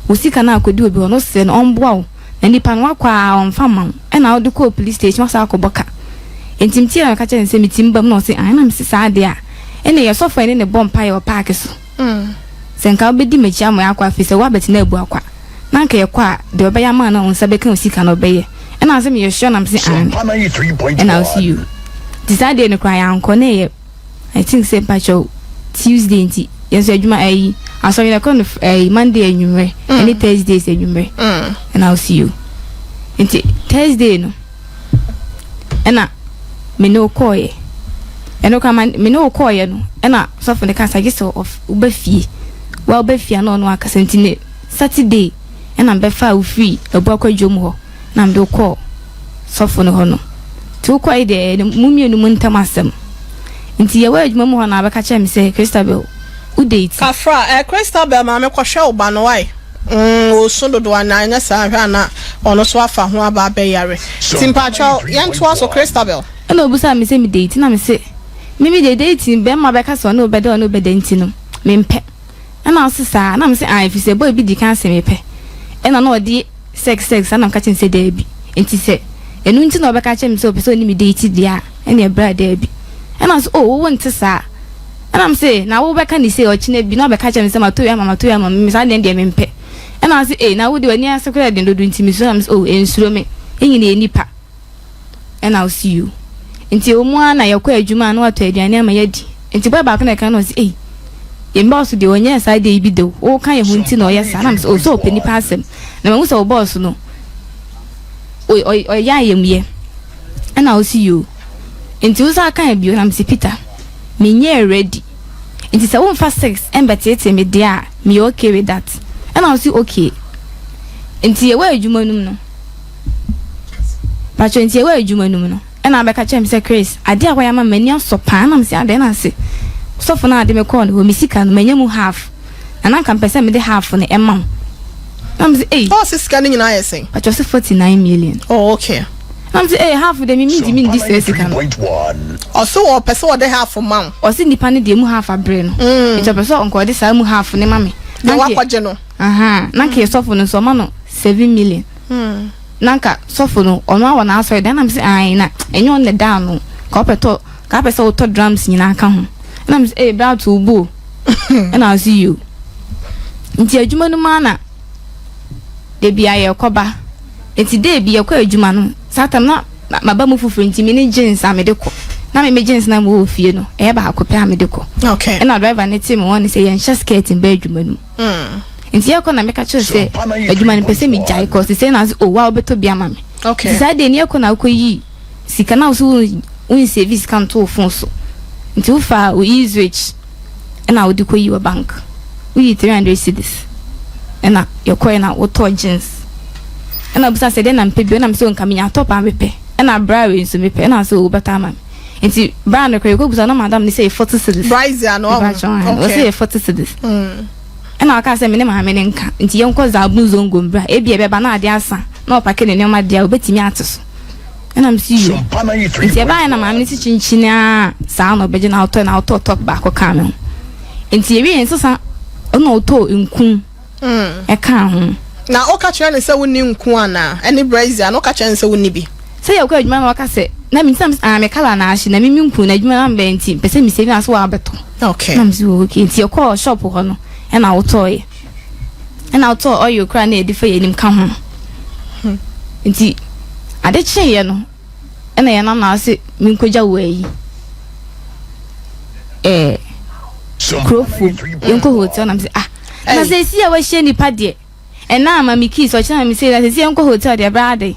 wo sika no akɔdi obi hɔ no wosrɛ no ɔmboa wo na nipa no wakɔ a ɔmfa mma wo ɛna wode kɔɔ police station wasan akɔbɔ ka nti metie na meka kyerɛ no sɛ metim ba mu na ɔse ae na mese saa deɛ a ɛne yɛ sɔfo ɛne ne bɔ mpaeɛ wɔ paake so sɛ nka wobɛdi m'akyi ama yɛakɔ afei sɛ woabɛtena abu akwa na nka yɛkɔ a deɛ ɔbɛyɛ ama na wo nsa bɛka wo sika no ɔbɛyɛ ɛna ɔse meyɛ sure na mese aane ɛna ɔse yoo nti saa deɛ no koraa yɛankɔ na ɛyɛ I think sɛ mpakyɛw Tuesday nti yɛn nso adwuma ayi asɔre yɛ kɔ no ɛyi Monday anwummerɛ mm. ɛne Thursdays anwummerɛ mm. ɛna ɔsi you nti Thursday no ɛna me ne wokɔɔyɛ ɛno kora me ne wokɔɔyɛ no ɛna sɔfo no kasa gye sɛ woba fie wa woba fie ana ɔno akasa nti ne Saturday ɛna mbɛfa a wofiri abu akwadwom hɔ na mede wo kɔɔ sɔfo no hɔ no. Nti wokɔe deɛ, ɛyɛ mo mmienu mo ntam asɛm. Nti yɛwɔ adwuma mu hɔ na abɛka kyerɛ me sɛ, Christabel, wo date. Kafra, eh, Christabel maame kɔhwɛ wo ba no wai? Mm, ɔresu dodo anaa? Anyɛ saa hwɛ a na ɔno nso afa ho aba abɛyare. Nti mpakyɛw, yɛntoa so, Christabel. Ɛna ɔbisaa me sɛ me date, na mese, me me deɛ date no, bɛrima bɛka sɛ ɔne wo bɛda, ɔne wo bɛda nti no, mempɛ. Ɛna ɔse saa, na mese ae, ɛfiri sɛ boy bi di kan se mepɛ, ɛna na ɔde sex sex saa na meka kyerɛ no sɛ daabi, nti sɛ ɛno nti na ɔbɛka akyerɛ me sɛ ɔpɛ sɛ ɔne me date deɛ a, ɛneɛ bra daabi. Ɛna ɔse oh wo wonte saa, ɛna mese na wo bɛka ne sei ɔkyena bi na wabɛka akyerɛ me sɛ matɔ wei ama matɔ wei ama me saa deɛ deɛ mempɛ. Ɛna ɔse ei na wo deɛ w'ani ase koraa yɛ den dodo nti mesuro, ɛna mese oh ɛnsuro me, yɛn nyinaa yɛ nnipa. Ɛna ɔse yoo. Nti ɛwɔ mu ara na yɛkɔ adwuma a na watɔ aduane ama yɛadi. Nti boy baako na ɛka na ɔse ei yɛn bɔs deɛ ɔnyɛɛ saa adeɛ yi bi da o, woka yɛn ho nti na ɔyɛ saa. Na mese oh sɛ ɔpɛ nipa asɛm. Na mahu sɛ wo bɔs no ɔyɛ ayamyɛ. Ɛna ɔse yoo. Nti wo san kae bio na mese Peter menyɛɛ ready. Nti sɛ womfa sex ɛmbɛteetee me deɛ a meyɛ okay with that. Ɛna ɔse okay. Nti yɛwɔ adwuma no mu no. Pakyɛ nti ɛwɔ adwuma no mu no ɛna abɛka kyerɛ me sɛ Chris adeɛ a wayɛ ama me m'ani asɔ paa ɛna mese adɛn ɛna ase sɔfo no a ɔde me kɔɔ no hɔ me sika no manya mu half na na nka mepɛ sɛ mede half no ɛma wo na mese ei. Ɔse sika no nyinaa yɛ sɛn? Pakyɛ ɔse 49 million. Oh okay. Na mese ei half deɛ me mentumi ndi saa sika no. Ɔse ɔpɛ sɛ ɔde half ma wo. Ɔse nipa no deɛ mu half abrɛ no nti ɔpɛ sɛ nka ɔde saa mu half no ma me. Deɛ wakɔgye no. Ahaa na nka yɛ sɔfo no nso ɔma no 7 million na nka sɔfo no ɔno awɔ n'asɔre dan na mese ae na ɛnyɛ ɔno na ɛda ano ka wopɛ tɔ ka wopɛ sɛ wotɔ drums nyinaa ka ho ɛna mese ee bra to wo bo ɛna ɔse yo nti adwuma no mu ara na da bi a yɛkɔba nti day bi yɛkɔ adwuma no saa tam na maba mu foforɔ nti me ne jeans a mede kɔ na me me jeans na mewɔ fie no ɛyɛ baako pɛ a mede kɔ ɛna driver no te me wɔn sɛ yɛnhyɛ skirt mba adwuma no mu nti yɛkɔ na meka kyerɛ sɛ adwuma no pɛ sɛ megyae kɔ sesei na ɔse oh wa wobɛtɔ bi ama me nti saa deɛ ne yɛkɔ na wokɔyi sika na wo so wonsave sika nto wo phone so nti wofaa wo easyrich ɛna wode kɔyi wɔ bank woyi 300 cedis ɛna yɛkɔɛ na wotɔɔ jeans ɛna obisa sɛ deɛ na mepɛ bio ɛna mesɛ nka menya top a mepɛ ɛna bra wei nso mepɛ ɛna sɛ wobɛtɔ ama me nti bra no kora yɛkɔbusa na madam ne sɛ yɛ 40 cedis Brazier no ɔho ɔsɛ yɛ 40 cedis ɛna ɔka sɛ me ne maame ne nka nti yɛnkɔ Zabu Zongo mbra ebi ɛbɛba na ade asa. na ɔpake ne nneɛma deɛ a obetumi ate so. Ɛna me si yo. Nti ɛbaeɛ na maame no si kyinkyin a saa na ɔbɛgye na ɔtɔ na ɔtɔ top baako kaa me ho. Nti ewie nsesa ɛna ɔtɔ nku ɛkaa ho. Na woka kyerɛ no sɛ wonni nku anaa? Ɛne brazier no woka kyerɛ no sɛ wonni bi? Sɛ yɛkɔ adwuma na ɔka sɛ na me nti na me kala na ahye na me me nku na adwuma na mbɛn nti mpɛ sɛ me save na so wabɛtɔ. Okay. Na me si wɔ okay nti yɛkɔɔ shop hɔ no ɛna wotɔɔyɛ. Ɛna wotɔɔ oil koraa na yɛde fa yɛn anim ka ho. Nti ade kyeeɛ no ɛna yɛn nana ase menkɔgya wo ayi. Ɛɛ kurofo yɛnkɔ hotel na me sɛ ah na sɛ esi a wahyia nipa deɛ ɛna ama me keys ɔkyerɛ ma me sɛ na sɛ esi yɛnkɔ hotel deɛ ɛbɛyɛ adɛn.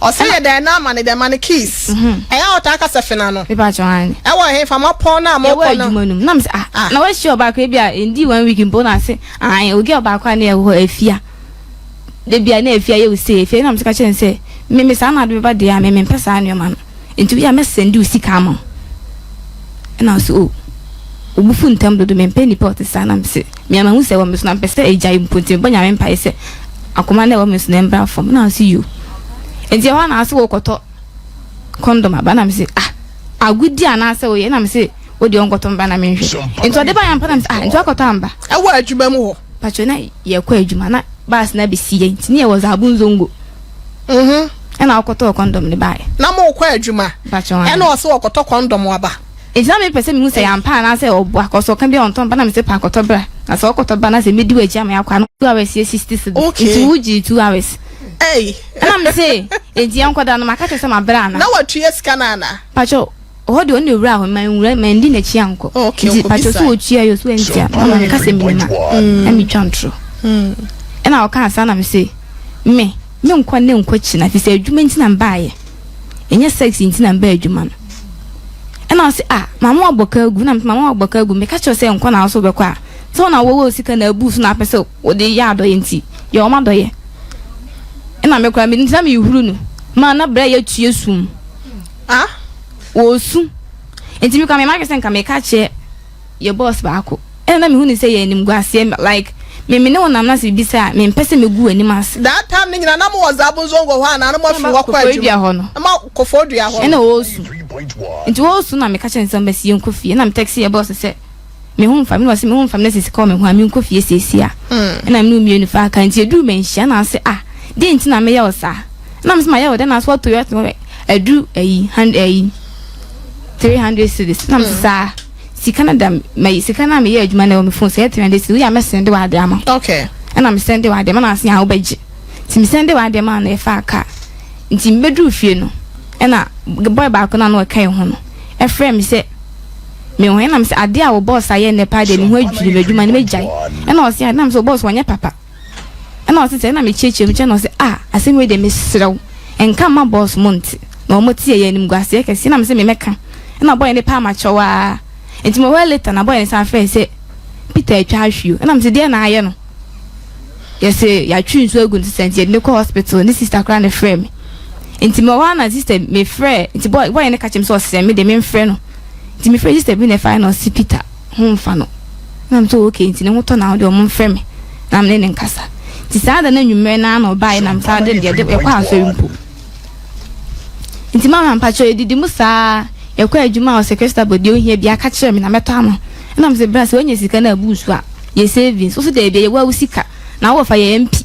Ɔsɛ yɛ dɛn na ama ne dɛn ma ne keys. Ɛyɛ a ɔtaa ka sɛ fena no. Mepa kyɛw aane. Ɛwɔ he fa mo pɔn na mo Yɛwɔ kɔ no. adwuma no mu na me sɛ ah na wahyia ɔbaa koraa bi a ɛndii one week mpo na ase aane o girl baako a na yɛwɔ hɔ afia da bi a na afia yɛ wo sei afia na me sɛ ka kyerɛ no sɛ me me saa na ade bɛba deɛ a me mempɛ saa nneɛma no nti woyɛ a mɛ sɛnde wo sika ama wo ɛna ɔsɛ o wo bo fu ntɛm dodo mempɛ nipa ɔte saa na mese me a mahu sɛ ɛwɔ me so na mepɛ sɛ ɛgyae mpo nti mebɔ nyame mpaeɛ sɛ akoma na ɛwɔ me so na ɛmbra fam na ɔse yo nti ɛhɔ na ase wɔkɔtɔ kɔndɔm aba na mese ah agodi anaasɛ woyɛ na mese wo deɛ ɔnkɔtɔ mba na menhwɛ nti ɔde ba yɛ ampa na mese ah nti wakɔtɔ amba ɛwɔ adwuma mu hɔ patro na yɛkɔ adwuma na baas na bɛsi yɛ nti ne yɛwɔ zaabu nzongo mhm. Ɛna ɔkɔtɔɔ kɔndɔm no baeɛ. Na morekɔ adwuma. Mpakyɛw aane. Ɛna ɔse ɔkɔtɔ kɔndɔm aba. Nti na mepɛ sɛ mehu sɛ ɛyɛ ampa anaasɛ ɔboa cos ɔka biaa ɔntɔ mba na mese pa kɔtɔ bra na sɛ ɔkɔtɔ ba na sɛ medi w'akyi ama yɛakɔ a na 2 hours yɛ 60 cedis Okay. nti wo gyee 2 hours. Ei. Ɛna mese enti yɛnkɔda no maka kyerɛ sɛ mabrɛ anaa. Na watua sika no anaa? Mpakyɛw Ɔhɔ deɛ ɔno na ewura hɔ manwura mandi n'akyi ankɔ Okay, nti pakyɛ so ɔkɔbisae. otua yɛ so antua mama meka sɛ menim a na metwa ntorɔ ɛna ɔkaa saa na mese me menkɔ ne nkɔ kyi na fisɛ adwuma nti na mbaayɛ ɛnyɛ sex nti na mbaa adwuma no ɛna ɔse ah maame wabɔ ka agu na mese maame wabɔ ka agu meka kyerɛ sɛ nkɔ na wo so wobɛkɔ a sɛ wo na wowɔ sika na abu so na apɛ sɛ wode yɛ adɔyɛ nti yɛ wɔn adɔyɛ ɛna me koraa me nti na mehuru no maa na berɛ a yɛatue sum Ah? Wɔresu. Nti me koraa me m'adwene sɛ nka meka akyerɛ yɛ boss baako. Ɛna na mehu no sɛ yɛ animguaseɛ like me me ne wo nam na sɛ biribi sɛ a mempɛ sɛ megu w'anim ase. That time no nyinaa na mo wɔ Zabu Nzongo hɔ anaa na mo afiri hɔ kɔ adwuma? Koforidua hɔ no. Na mo Koforidua hɔ no. Ɛna wɔresu. Nti wɔresu na meka kyerɛ no sɛ ɔmbɛsi yɛnkɔ fie. Ɛna me text yɛ boss sɛ me ho mfa me na ɔse me ho mfa me na sɛ sika wɔ me ho a menkɔ fie seesie a ɛna me ne wo mmienu fa aka nti ɛduru manhyia na ɔse ah deɛ nti na meyɛ wo saa ɛna me sɛ mayɛ wo dɛn na so watɔ wiase wɔ aduru ayi hundred ayi 300 cedis na me sɛ saa sika no da ma sika no a meyɛ adwuma na ɛwɔ me phone sɛ ɛyɛ 300 cedis woyɛ a mɛsɛnde wɔ ade ama okay ɛna mesɛnde wɔ ade ma na ase a wobɛgye nti mesɛnde wɔ ade ma na ɛfa aka nti mebɛduru fie no ɛna boy baako no a na ɔka yɛ ho no ɛfrɛ me sɛ Me ho ɛna mesɛ adeɛ a wo boss ayɛ nnɛ paa deɛ me ho adwiri me adwuma no mɛgyae ɛna ɔse ɛna mesɛ wo boss wɔnyɛ papa ɛna ɔse sɛ ɛna mekyerɛkyerɛ mu kyerɛ na ɔse ah asɛm wei deɛ mesrɛ wo ɛnka mma boss mo nte na wɔn te ɛyɛ animguaseɛ kɛseɛ ɛna mesɛ memɛka ɛna boy ne paa makyɛw aa nti mo hɔ later na boy ne san frɛ sɛ Peter atwa ahwio ɛna mesɛ deɛ na ayɛ no yɛsɛ yɛatwe nsuo agu ne sisa nti yɛde ne kɔ hospital ne sister koraa na frɛ me nti mewɔ hɔ a na sister mefrɛ nti boy boy ne ka kyerɛ me sɛ ɔsrɛ me de memfrɛ no nti mefrɛ sister bi na ɛfa na ɔse Peter ho mfa no na me sɛ okay nti ne ho tɔ na ɔde ɔmo mfrɛ me na me ne ne nkasa nti saa da no anwummerɛ naa na ɔbaeɛ na me saa de deɛ yɛkɔ asɔre mpo Nti mama mpakyɛw yɛdidi mu saa yɛkɔ adwuma a ɔsɛ Christabel deɛ ohia biara ka kyerɛ me na mɛtɔ ama wo ɛna mesɛ bra sɛ wanya sika no abu so a yɛ savings wo so daabi ɛyɛ woa wo sika na wo wɔfa yɛ MP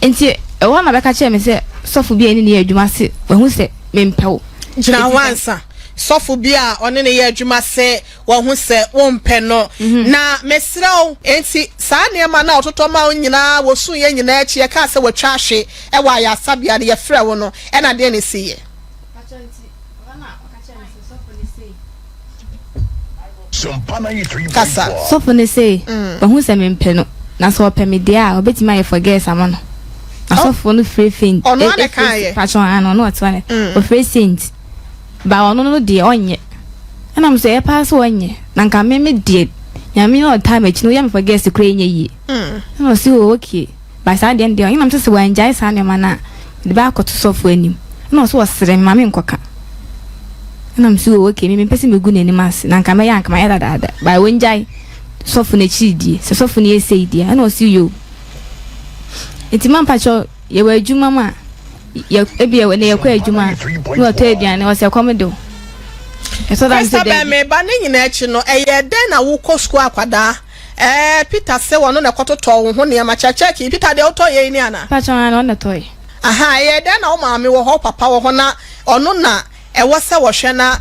nti ɛwɔ na bɛka kyerɛ me sɛ sɔfo bi a ɛne ne yɛ adwuma se wahu sɛ mempɛ wo. Gyina hɔ ansa. Sɔfo bi a ɔne ne yɛ adwuma se Wahu sɛ wompɛ no. Na mesrɛ wo. Enti saa nneɛma no a ɔtotɔ maa wo nyinaa, wosuiɛ nyinaa akyi, yɛkaa sɛ watwa ahwe wɔ ayaresabea no, yɛfrɛɛ wo no, ɛnna deɛn na ɛsiiɛ? Kasa. Sɔfo no se wahu sɛ mempɛ no, na sɛ ɔpɛ me deɛ a, ɔbɛtumi ayɛ forgets ama no. Na sɔfo no frɛ faint. Ɔno ara na ɛkaeɛ? Patrɔ, aane, ɔno ɔte hɔ no, ɔfrɛ saint. Ba ɔno no deɛ ɔnyɛ. Ɛna me sɛ ɛyɛ paa sɛ ɔnyɛ na nka me me deɛ nyame na ɔtaa m'akyi no woyɛ me for guest koraa ɛnyɛ yie. Ɛna ɔse oh okay ba saa deɛ no deɛ ɔnyɛ na me sɛ sɛ wangyae saa nneɛma no a mede bɛ akɔto sɔfo anim. Ɛna ɔse ɔsrɛ me ma me nkɔka. Ɛna me sɛ oh okay me mempɛ sɛ megu n'anim ase na nka mɛyɛ anka mayɛ dadaada ba ɔngyae sɔfo no akyiri die sɛ sɔfo no yɛ sei deɛ ɛna ɔse yoo. Nti ma mpakyɛw yɛwɔ adwuma mu a yɛ ebi yɛ na yɛkɔ adwuma a na wɔtɔ aduane ɔsɛ kɔm de wo. Ɛsɔ da Christabel sɛ daabi. meba ne nyinaa akyi no ɛyɛɛ dɛn na wokɔ sukuu akwadaa ɛɛ Peter se ɔno na ɛkɔtotɔɔ wo ho nneɛma kyɛkyɛk Peter deɛ wotɔ yei ni anaa? Mpakyɛw aane ɔno na ɛtɔe. Ahaa ɛyɛɛ dɛn na wo maame wɔ hɔ wo papa wɔ hɔ na ɔno na ɛwɔ sɛ wɔhwɛ na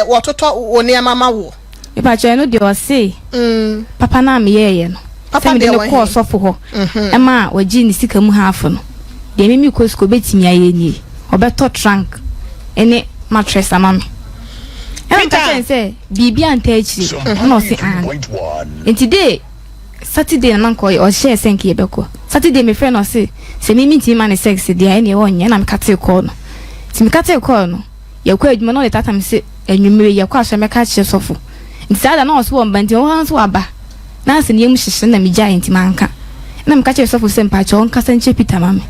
wɔtotɔ wo nneɛma ma woɔ. Mepakyɛw ɛno deɛ ɔse papa no a meyɛɛyɛ no Papa sɛ mede deɛ no wɔ kɔɔ he? sɔfo hɔ ɛma wɔgyee ne sika mu half no deɛ me mekɔ sukuu ɔbɛtumi ayɛ nie ɔbɛtɔ trunk ne mattress ama me ɛna meka Peter. kyerɛ no sɛ biribi antɔ akyire ɛna ɔse aane nti dee Saturday na na nka ɔyɛ ɔhyɛɛ sɛ nka yɛbɛkɔ Saturday mefrɛ no ɔse sɛ me mentumi ma no sex deɛ a ɛneɛ ɔnyɛ ɛna mekatee call no nti mekatee call no yɛkɔ adwuma na ɔde tata me se anwummere yɛkɔ asɔre mɛka akyerɛ sɔfo nti saa da na ɔse wɔmba nti ɔwɔ ha nso waba na asɛ ne yam hyehye na megyae nti manka ɛna meka kyerɛ sɔfo sɛ mpakyɛ ɔnkasa nkyerɛ Peter ma me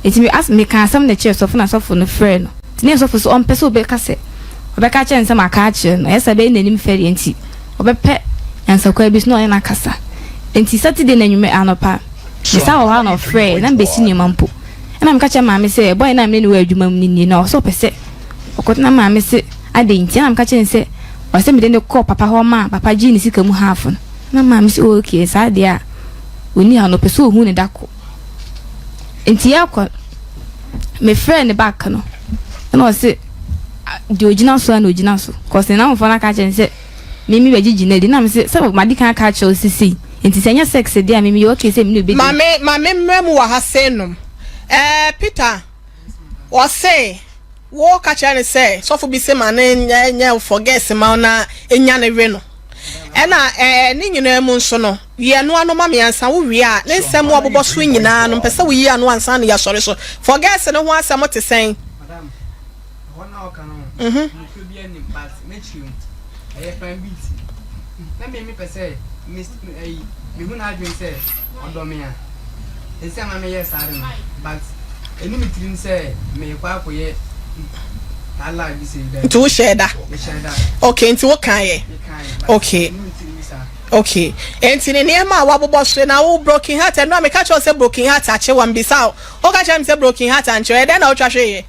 nti me as meka asɛm na kyerɛ sɔfo na sɔfo no frɛ no nti ne sɔfo so ɔmpɛ sɛ ɔbɛka sɛ ɔbɛka kyerɛ no sɛ maka akyerɛ no ɛyɛ sɛ ɛbɛyɛ n'anim fɛreɛ nti Ɔbɛpɛ nyansakwaa bi so na ɔne no akasa. Enti Saturday no anwummere anɔpa, mesan wɔ hɔ a na ɔfrɛe, na mebesi nneɛma mpo. Ɛnna meka kyerɛɛ Maame sɛ, Bɔe no a me ne no wɔ adwuma mu no nie, na ɔsɛ ɔpɛ sɛ ɔkɔto. Na Maame se, Adɛn nti? Ɛnna meka kyerɛɛ no sɛ, ɔsɛ sɛ mede no kɔ Papa hɔ ma Papa gye ne sika mu half no. Na Maame se, Oh, okay, saa deɛ a, ɔnni ha no, ɔpɛ sɛ ɔhu no da ko. Enti yɛrekɔ no, mefrɛɛ no back no, ɛnna ɔse, Deɛ ɔgyina so ara na ɔgyina so, cause ne nnamfofoɔ no aka akyerɛ no sɛ, Me me bɛgyegye no adi na me se sɛ madi kan aka akyerɛ wo sɛ sei nti sɛ ɛnyɛ sex deɛ a me meyɛ okay sɛ me ne wo bɛdi. Ma me ma me mmra mu wɔ ha sei nom ɛɛ Peter ɔse wo ka kyerɛ no sɛ sɔfo bi se ma no nyɛ nyɛ forgets ma wo na nya no we no ɛna ɛɛ ne nyinaa mu nso no yɛ no ano ma me ansa wo wie a ne nsɛm a ɔbobɔ so nyinaa no mpɛ sɛ wo yi ano ansa na yɛasɔre so forgets no ho asɛm te sɛn. Ɛhɔ na ɔka no ho. Nokorɛ biara nnim but n'akyiri no ɛyɛ plan B ti na me mepɛ sɛ me ɛyi mehu n'adwene sɛ ɔdɔ me a nti ama meyɛ saa de no but ɛni me tirim sɛ meekɔ akɔyɛ saa life bi sɛ da. Nti wo hyɛɛ da? Mehyɛɛ da. Okay nti wo kan yɛ? Mekaeɛ but Okay. ɛni me tirim saa. Okay nti ne nneɛma a wabobɔ so na wo broken heart ɛno a meka kyerɛ wo sɛ broken heart akye wa mbisa wo woka kyerɛ me sɛ broken heart ankyerɛ ɛdɛn na wotwa hweeɛ?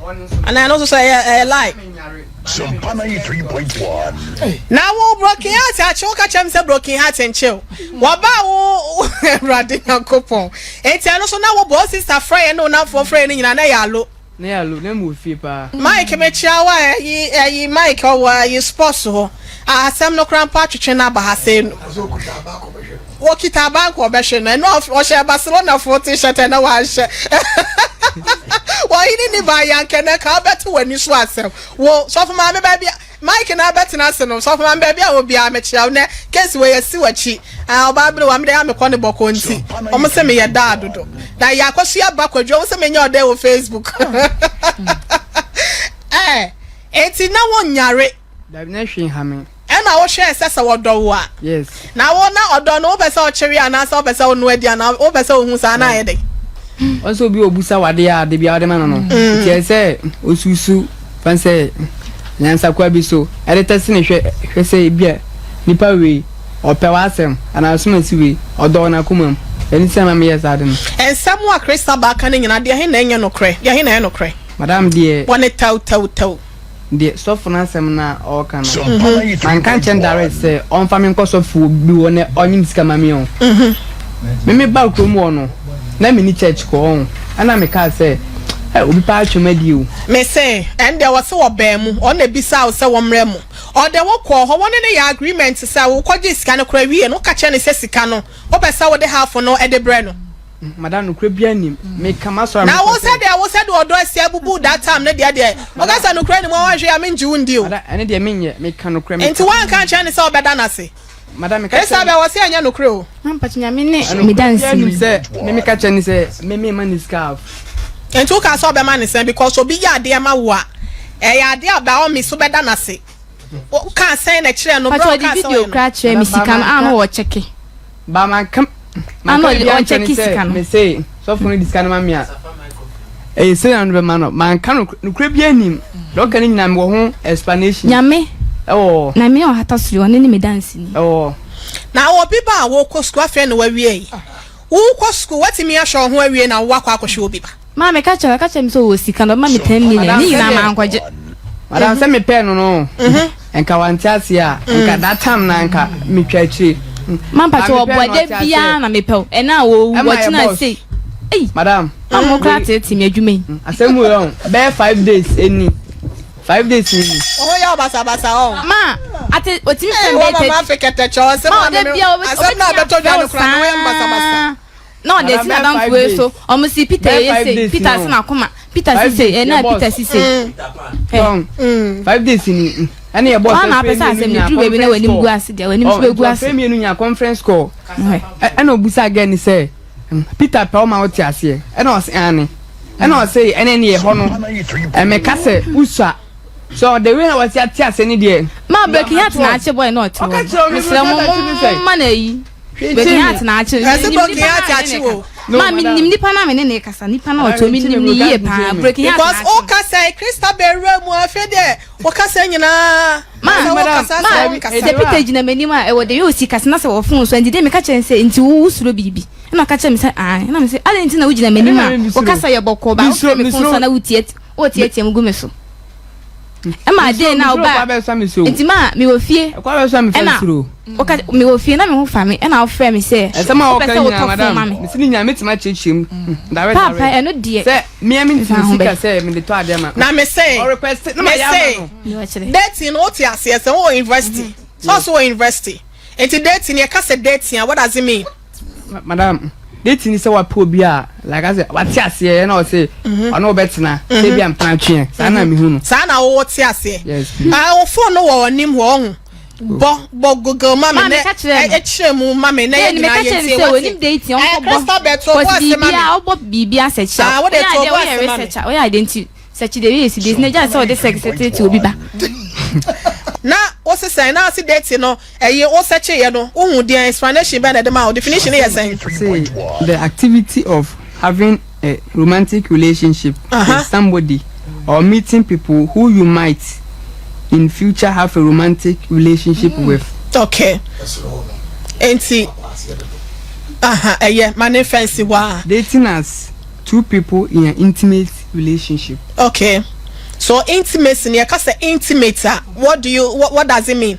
Anaa ɛno nso so ɛyɛ ɛyɛ lie. Na wo broken heart akye wo ka kyerɛ me sɛ broken heart nkye wo. Wɔba wo Awurade Nyankopɔn. Enti ɛno so na wo bɔ sister frɛ yɛ ne wo namfoɔ frɛ yɛ no nyinaa na ɛyɛ alo. Na ɛyɛ alo na mu wɔ fie paa. Mike mekyia wo a ɛyi ɛyi Mike ɔwɔ ɛyi sports hɔ. Asɛm no koraa mpo atwetwe no aba ha sei no. Wɔkita abank wɔbɛhwe no ɛno ɔhyɛ Barcelona foɔ t-shirt ɛna wanhyɛ. Wɔhene ni ba yankɛ na ka wobɛte w'ani so asɛm. Wo sɔfo maame baabi Mike na abɛtena ase no sɔfo maame baabi a wɔ biara mekyia wo nɛ case wei asi w'akyi. Ah ɔbaa bere wa mede a mekɔ ne bɔkɔ nti wɔn sɛ meyɛ daa dodo. Na yɛ akɔso aba kwadwo wɔn sɛ menyɛ ɔdɛ wɔ Facebook. Eh enti na wonyare. Dabi na hwee nha me. Ɛna wo hwɛɛ sɛ sɛ wɔdɔ wo a. Yes. Na wo na ɔdɔ no wopɛ sɛ ɔkyere anaasɛ wopɛ sɛ wonoa di anaa wopɛ sɛ ohu saa na ayɛ dɛn? Ɔn sɛ obi a obusa wo adeɛ a da biara wode ma no no nti ɛsɛ sɛ osusu fan sɛ nyansakoa bi so ɛde tɛse ne hwɛ hwɛ sɛ ebia nipa wei ɔpɛ w'asɛm anaa asomasi wei ɔdɔ wo n'akoma mu ɛno nti na ɛma meyɛɛ saa ade no. Nsɛm a Christabel ka no nyinaa deɛ he na ɛnyɛ nokorɛ? Deɛ he na ɛyɛ nokorɛ? Madam deɛ. Wɔ ne tɛwtɛwtɛw. Deɛ sɔfo no asɛm no a ɔreka no, manka nkyerɛ no direct sɛ ɔmfa me nkɔ sɔfo bi hɔ na ɔnye me sika ma me o. Me me baa kurom hɔ no, na menni church kɔ ɔho, ɛna mekaa sɛ, eh, obi paa atwam adi o. Me se, ɛndeɛ wɔse wɔbaa mu, ɔno na ebisaa wo sɛ wɔmmrɛ mo. Ɔde wo kɔɔ hɔ, wɔne no yɛɛ agreement sɛ wokɔgyee sika no koraa wieɛ no, woka kyerɛɛ no sɛ sika no, wopɛ sɛ wode half no de brɛ no. Madam nokorɛ biara nnim. Meka m'asɔre a Na mekɔ wo sɛ. sɛdeɛ wo sɛdeɛ ɔdɔ asi abubu that time no deɛ deɛ woka sɛ nokorɛ nnim a woanhwɛ a mengye wo ndi o. Madam ɛno deɛ menyɛ meka nokorɛ meka. Nti woanka ankyerɛ no sɛ wobɛda no ase? Madam meka kyerɛ no. Christabel wɔse ɛnyɛ nokorɛ o. Mampatwo Nyame ne Nokorɛ me biara nnim danseni. sɛ me meka kyerɛ no sɛ me memma no sika half. Nti wokaa sɛ ɔbɛma no sɛn because obi yɛ adeɛ ma wo a ɛyɛ adeɛ a by all means wobɛda no ase. Wokaa sɛn na kyerɛɛ no berɛ Patro a ɔde ɔkaa sɛ video ɔyɛ no. koraa kyerɛɛ me Madam sika no a na manka. ɔkyɛke. Ba manka Ana manka ɔde biribiara nkyerɛ no ɔnkyɛke sika sɛ no. mese sɔfo no de sika no ma me a ɛyɛ sei na no bɛma no manka no nokorɛ biara nnim deɛ ɔka no nyinaa mewɔ ho explanation Nyame ɛwɔ hɔ Nyame a ɔhata soro ɔno ne me danseni. ɛwɔ hɔ. Na obi ba a wokɔ sukuu afei na wawie yi. Wokɔ sukuu, woatumi ahwɛ wo ho awie na woakɔ akɔhwɛ obi ba? Maa meka kyerɛ ɔka kyerɛ me sɛ ɔwɔ sika na ɔbɛma me ten million ne nyinaa mankɔgye. Madam sɛ mepɛɛ no no nka wante aseɛ a nka that time na nka metwa akyire. Ma mpakyɛ ɔboa da biara na mepɛ wo ɛna a wɔwu wɔkyena sei. Ei Madam. Ma mo koraa tete me adwuma yi. Asɛm wei ɔn bɛyɛ 5 days ɛni 5 days ni. Wo ho yɛ wo basabasa ɔn. Ma ate otimi fɛn bɛyɛ tɛ. Mama afe kɛtɛkyɛ ɔsɛ ma ɔde bia asɛm na abɛtɔ dwa no koraa ne ho yɛ basabasa. Na ɔde esi n'adamfo wei so ɔmo si Peter yɛ sei Peter se n'akoma Peter si sei ɛna Peter si sei. 5 days ni ɛna yɛ bɔ sɛ fɛ mmienu nya conference call gu ase deɛ w'anim so bɛ gu ase. Fɛ mmienu nya conference call ɛna obusa girl ni sɛ Peter pɛ ɔma ɔte aseɛ ɛna ɔse ane ɛna ɔse ɛna ne yɛ hɔ no ɛmɛka sɛ usua so the way na wɔsi ate ase ne deɛ. Maa breaking heart na akye boy na ɔte hɔ mesrɛ mo mo ma na ayi breaking heart na akye. Ɛsɛ breaking heart akye wo. Maa mi nim nipa na mi ne ne kasa nipa na ɔtɔ mi nim ne yie paa breaking heart na akye. Because ɔkasa yi Christabel wura mu afei deɛ ɔkasa nyinaa. Maa maa sɛ Peter gyina m'anim a ɛwɔ de yɛ osi kasa na sɛ wɔ phone so ɛnti de meka kyerɛ sɛ nti wo wosuro biribi ɛna ɔka kyerɛ me sɛ ae ɛna me sɛ adɛn nti na wogyina m'anim a wɔkasa yɛ bɔkɔɔ ba wofrɛ me phone so na wotie wotiatia mu gu me so ɛma adeɛ na ɔba nti maa mewɔ fie ɛna ɔka mewɔ fie na me ho fa me ɛna ɔfrɛ me sɛ wopɛ sɛ wotɔ phone ma me paapa ɛno deɛ sɛ mmea mi ntumi sika sɛ mede tɔ adeɛ ma na me se me se dating no wote aseɛ sɛ wowɔ university sɛ ɔso wɔ university nti dating yɛka sɛ dating a what does it mean? Madam, dating sɛ wapɛ obi a like I said wate aseɛ na ɔse ɔne wobɛtena sɛ bi a mpena tweɛ saa na mehu no. Saa na wowɔ te aseɛ. Yes please. Ah, wo phone no wɔ w'anim hɔ ɔho. Bɔ bɔ google ma me na ɛkyerɛ mu ma me na yɛ nyinaa yɛ ntie wate. Ɛɛ Christabel to bo ase ma me. Ɔbɔ biribi asɛkyɛ. Ah, wode to bo ase ma me. Woyɛ adeɛ nti sɛkyi de yɛ si de na gya sɛ ɔde sɛk sɛ tete obi ba. Na wo sesɛn na ase date no ɛyi wo sɛkyi yɛ no wohu deɛ explanation bɛn na ɛde ma wo definition no yɛ sɛn. Say the activity of having a romantic relationship uh -huh. with somebody or meeting people who you might in future have a romantic relationship with. Okay. Enti aha ɛyɛ ma ne fɛnsi hɔ a. Dating as two people in an intimate relationship. Okay. So intimacy ni yɛka sɛ intimate a what do you what does it mean?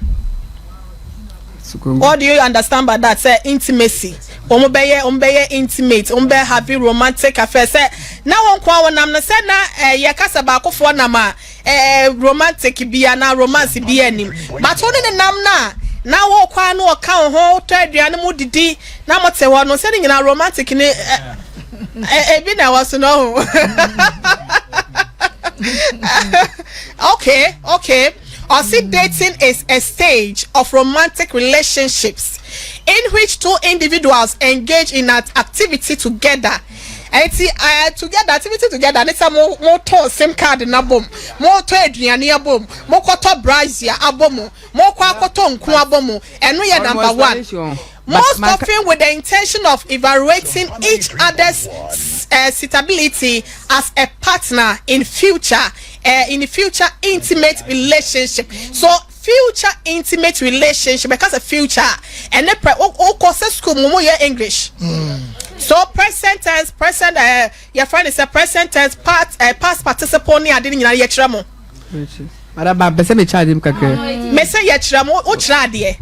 What do you understand by that? Sɛ intimacy. Wɔn bɛyɛ wɔn bɛyɛ intimate, wɔn bɛ have romantic affair. Sɛ na wɔn nko a wɔnam no sɛ na ɛyɛ kasa baakofoɔ nam a ɛɛ romantic bi anaa romance bi anim. But wɔn ne nam na na wɔkɔ ano ɔka wɔn ho tɔ aduane mu didi na mo te hɔ no sɛ ne nyinaa romantic ne ɛ ɛ ebi na ɛwɔ so no ho. Okay. Ɔsi dating is a stage of romantic relationships in which two individuals engage in an activity together. Eti together activity together ne sɛ mo mo tɔ sim card na bom, mo tɔ aduane abom, mo kɔtɔ brazier abom, mo kɔ akɔtɔ nku abom. Ɛno yɛ number one. Most often with the intention of evaluating each other's suitability as a partner in future in the future intimate relationship. So future intimate relationship because a future and the pre o kɔ sɛ school mo mo yɛ English. So present tense present your friend is a present tense part past participle ne ade ne nyinaa yɛ kyerɛ mo. Madam ba pɛ sɛ mekyerɛ adeɛ mu kakra. Me sɛ yɛkyerɛ mo wokyerɛ adeɛ.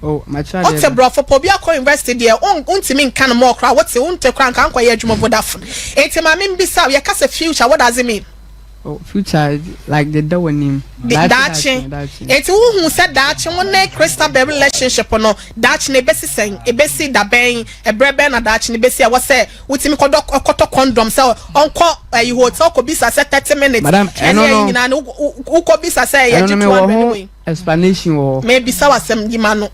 Oh, makyerɛ adeɛ. Wote borɔfo pɔ obi akɔ university deɛ wontumi nka no mɔɔ koraa wote wonte koraa nka nkɔyɛ adwuma Vodafone. Enti maame mbisa wo yɛka sɛ future what does it mean? Oh, future like the da w'anim. Daakye. Enti wohu sɛ daakye wo ne Christabel relationship no daakye no ebesi sɛn? Ebesi da bɛn? Ɛberɛ bɛn na daakye no ebesi a ɛwɔ sɛ wotumi kɔdɔ kɔtɔ condom sɛ ɔnkɔ ɛyi hotel kɔbisa sɛ 30 minutes Madam, ɛne ɛno ɛyi no nyinaa no wokɔbisa sɛ ɛno yɛgye no two mewɔ hundred ho wei. explanation wɔ hɔ. Mebisa w'asɛm yi ma no.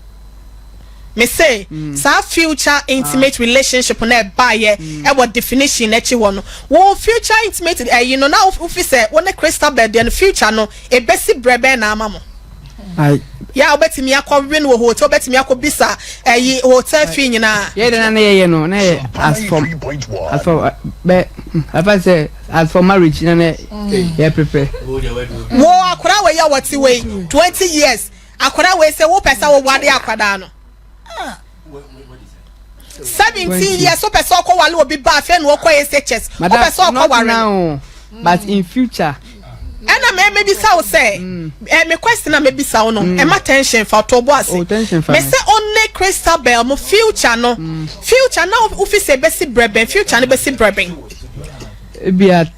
Me se saa future intimate relationship na ɛbaayɛ ɛwɔ definition n'akyi hɔ no wo future intimate ɛyi no na wofi sɛ wo ne Christabel deɛ no future no ebesi brɛ bɛn na ama mo. Ai. Yɛ a wobɛtumi akɔ win wɔ hotel wobɛtumi akɔ bisa ɛyi hotel fee nyinaa. Yɛ de na ne yɛyɛ no na yɛ as for bɛ afa sɛ as for marriage na ne yɛ prepare. Wo akwadaa wei a wɔte wei 20 years akwadaa wei sɛ wopɛ sɛ wowade akwadaa no. 17 years wopɛ sɛ ɔkɔ wale obi ba afei na ɔkɔ SHS wopɛ sɛ ɔkɔ ware no. But in future. Ɛna mɛ mɛbisa wo sɛ mm. ɛ eh, me question na mɛbisa wo no mm. ɛma tension fa ɔtɔ bo ase. Oh, tension fa me. Sɛ ɔne Christabel mo future no mm. future na wofi sɛ ɛbɛsi brɛbɛn future no bɛsi brɛbɛn. Ebia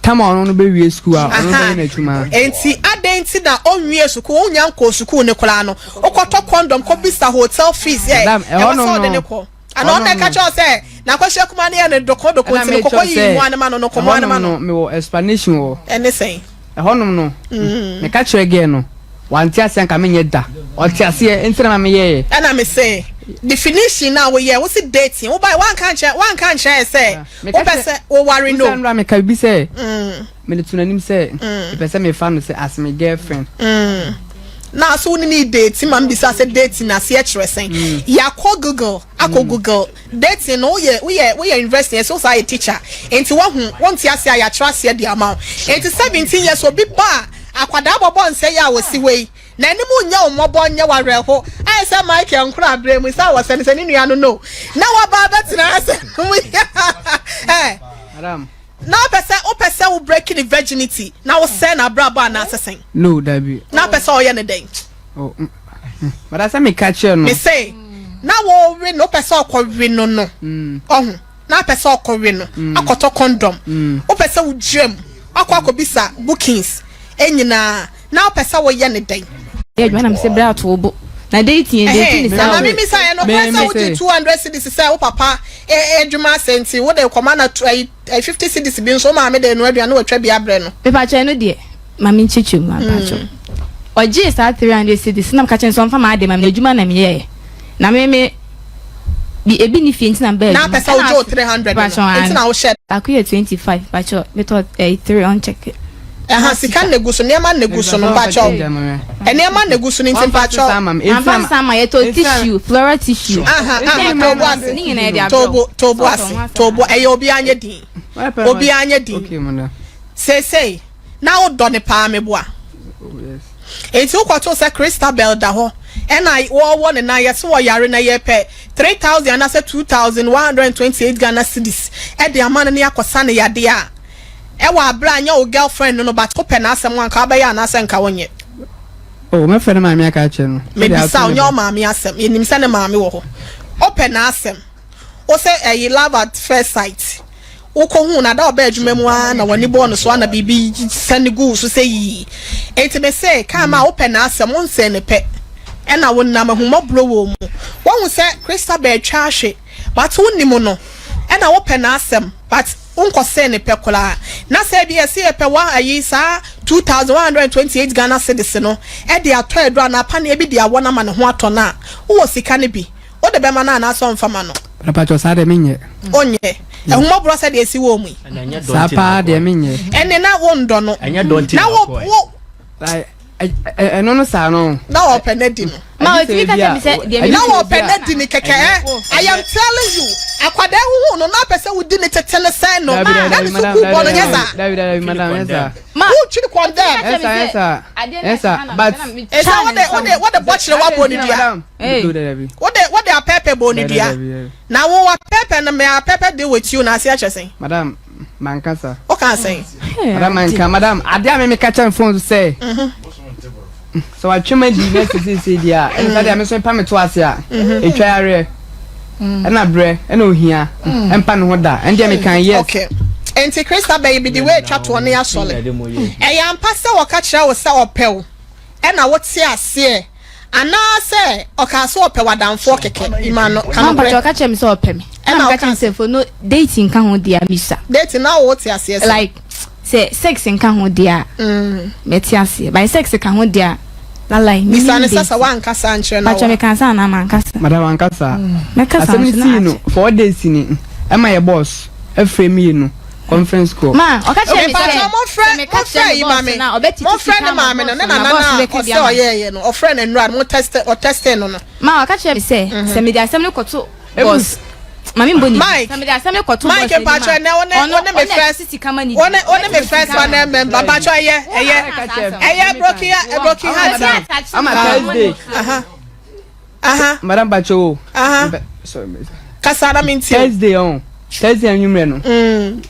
tam a ɔno no bɛwie sukuu a ɔno bɛyɛ n'adwuma. Enti adɛn nti na ɔnwie sukuu ɔnnya nkɔɔ sukuu no koraa no wokɔtɔ condom kɔbisa hotel fees ɛ ɛwɔ sɛ ɔde ne kɔ ana ɔno ɛka kyerɛ sɛ n'akɔhyɛ kuma no yɛ no doko doko nti no kɔkɔ yi mu anema no no kɔmɔ anema no. Mewɔ explanation wɔ. Ɛne sɛn. Ɛhɔnom no meka kyerɛ girl no wante aseɛ anka menyɛ da ɔte aseɛ nti na ma meyɛɛ. Ɛna me se definition na woyɛ wo se dating wo ba wanka nkyerɛ wanka nkyerɛ yɛ sɛ wopɛ sɛ woware no. Wosan nora meka bibi sɛ mede to n'anim sɛ mepɛ sɛ mefa no sɛ as me girlfriend. Na so wo ne ne date ma mbisa sɛ dating aseɛ kyerɛ sɛn yɛakɔ google akɔ google Dating no woyɛ woyɛ woyɛ university ɛsɛ wosaa yɛ teacher nti wahu wonte aseɛ a yɛakyerɛ aseɛ de ama wo nti 17 years obi ba a akwadaa bɔbɔ nsɛ yɛ a wɔsi hɔ yi n'anim nyɛ wo mmɔbɔ nyɛ wo awerɛho ayɛ sɛ Michael nkora aberɛ mu sɛ wɔsɛ no sɛ ne nua no no na waba abɛtena ase mu ɛ na wopɛ sɛ wopɛ sɛ wo break ne virginity na wosɛ n'abrabɔ anaasɛ sɛn no dabi na wopɛ sɛ ɔyɛ ne dɛn Oh, mm, mm. But asɛ meka kyerɛ no. Me se, na wɔwe no, wopɛ sɛ ɔkɔwe no no. Mm. Ɔho, na apɛ sɛ ɔkɔwe no, mm. akɔtɔ condom. Mm. Wopɛ sɛ wogyina mu, akɔ akɔbisa bookings nyinaa, na wopɛ sɛ woyɛ ne dɛn? Yɛ adwuma na me se brɛ ato wo bo. Na dating yɛ dating ne saa. Na mimi sa yɛ no kora sɛ wogye 200 cedis sɛ wo papa adwuma asɛ nti wode kɔma na 50 cedis bi nso wo maame de no aduane watwa bi abrɛ no. Mepakyɛ no deɛ. Ma me nkyekyɛ mu mpakyɛw. Ɔgyee saa 300 cedis na meka kyerɛ no sɛ ɔmfa m'ade ma me na adwuma na meyɛɛ na me me bi ebi ne fie nti na mebaa adwuma. Na apɛ sɛ wogye wo 300 no nti na wohyɛ. Baako yɛ 25 mpakyɛw metɔ ɛyi 3 ɔnkyɛke. Ɛha sika na egu so nneɛma na egu so no mpakyɛw nneɛma na egu so no nti mpakyɛw. Amfa nsa ma yɛtɔ tissue floral tissue. Aha aha tobo ase tobo tobo ase tobo ɛyɛ obiara nyɛ din obiara nyɛ din seesei. Na wodɔ no paa meboa. Enti wokɔtoo sɛ Christabel da hɔ ɛna wɔwɔ ne nan yɛse wɔyare na yɛpɛ 3000 anaasɛ 2128 Ghana cedis ɛde ama no ne akɔsa ne yadeɛ a ɛwɔ aberɛ a nyɛ wo girlfriend no no but wopɛ n'asɛm a nka wobɛyɛ anaasɛ nka wonyɛ. Oh, mɛfrɛ ne maame aka akyerɛ no. Mebisa wo nyɛ wo maame asɛm yɛnim sɛ ne maame wɔ hɔ wopɛ n'asɛm wo sɛ ɛyi love at first sight. Wokohuu no a, da a ɔbaa adwuma mu ara na w'ani bɔɔ no so ara na biribi sane guu wo so sɛ yii. Enti mese, Kaa ma wopɛ n'asɛm, wonsɛe no pɛ. Ɛna wonam ahummɔborɔ wɔ wo mu. Woahu sɛ Christabel atwa ahwe, but wonnim no. Ɛna wopɛ n'asɛm, but wonkɔsɛe no pɛ koraa. Na sɛ ebia yɛse yɛpɛ wa ayi saa 2128 Ghana cedis no de atɔ aduro anaa paneɛ bi de awɔ no ama ne ho atɔ no a, wowɔ sika no bi. Wode bɛma no anaasɛ ɔmfa ma no? Mepakyɛw, saa deɛ menyɛ. Onyɛ. Ahummɔborɔ sɛdeɛ ɛsi wɔ mu yi. Saa paa deɛ menyɛ. Ɛnne na wondɔ no. Na wo wo. Ɛno no saa no. Na ɔpɛ no adi no. Ma otumi ka kyerɛ me sɛ deɛ Na ɔpɛ no adi ne kɛkɛ ɛ. I am telling you. Akwadaa huhu no na apɛ sɛ wodi ne tete ne sɛn no. Na ne sukuu bɔ no nyɛ saa. Dabi dabi madam nyɛ saa. Ma wotwiri kɔndɛm. Ɛsa ɛsa ɛsa but. Ɛsa wode wode wode bɔkyerɛ wabɔ ne dua. Wode wode apɛɛpɛ bɔɔ ne dua. Na wo apɛɛpɛ no may apɛɛpɛ deal with you na ase akyerɛ sɛn? Madam mankasa. Wokaa sɛn? Madam manka madam adeɛ a me meka kyerɛ phone so sɛ sɛ watwe ma di na sɛ seesei deɛ a ɛne sɛ deɛ me nso mepa me to ase a ɛtwa yareɛ ɛna berɛ ɛna ohia ɛmpa ne ho da ɛne deɛ meka yes. Okay. Enti Christabel yi bi de wei atwa toɔ ne asɔle. Ɛyɛ ampa sɛ wɔka kyerɛ wo sɛ ɔpɛ wo ɛna wote aseɛ Anaa sɛ ɔkaa sɛ ɔpɛ w'adamfoɔ kɛkɛ, Ima no, ka Mama nokorɛ. mpakyɛ ɔka kyerɛ me sɛ ɔpɛ me. Ɛna Ɛna meka ɔka kyerɛ no sɛ for no dating nka ho deɛ a misa. Dating na wo te aseɛ sɛ. Like sɛ sex nka ho deɛ a mɛte aseɛ but sex ka ho deɛ a lalai Bisa menim no sɛ dating. sɛ woanka saa ankyerɛ no a Mpakyɛ wa. meka saa anaa manka saa? Madam wanka saa. Mɛka saa Asɛm no nso na sii no akyɛ. 4 days ni ɛma yɛ boss ɛfrɛ mmienu. conference call. Ma ɔka kyerɛ me sɛ Mepakyɛw monfrɛ sɛ meka monfrɛ kyerɛ yi me ma boss me no a ɔbɛtete monfrɛ sika ne ama maame no boss ne no na nana boss no no a bɛka bi ɔsɛ ama me. ɔyɛɛyɛ no ɔfrɛ no nnura no mo test ɔtɛste no no. Ma ɔka kyerɛ me sɛ sɛ mede asɛm no kɔto boss ma me mbɔ ne din Mike sɛ mede asɛm no kɔto boss Mike anim a mpakyɛw ɛnɛ wo ne ɔno wo ne me ɔno na first ɛtete sika ma ne wo di ne wo ne me ɔbɛtete first sika ama panel no. member mpakyɛw ɛyɛ ɛyɛ Woka saa asɛm ɛyɛ broken heart broken heart Ɔbɛtumi attach Ama sika ama Thursday. no. aha aha Madam Bacho. aha Sorry. Kasa na mentie. Thursday ɔn Thursday anwummerɛ no mm.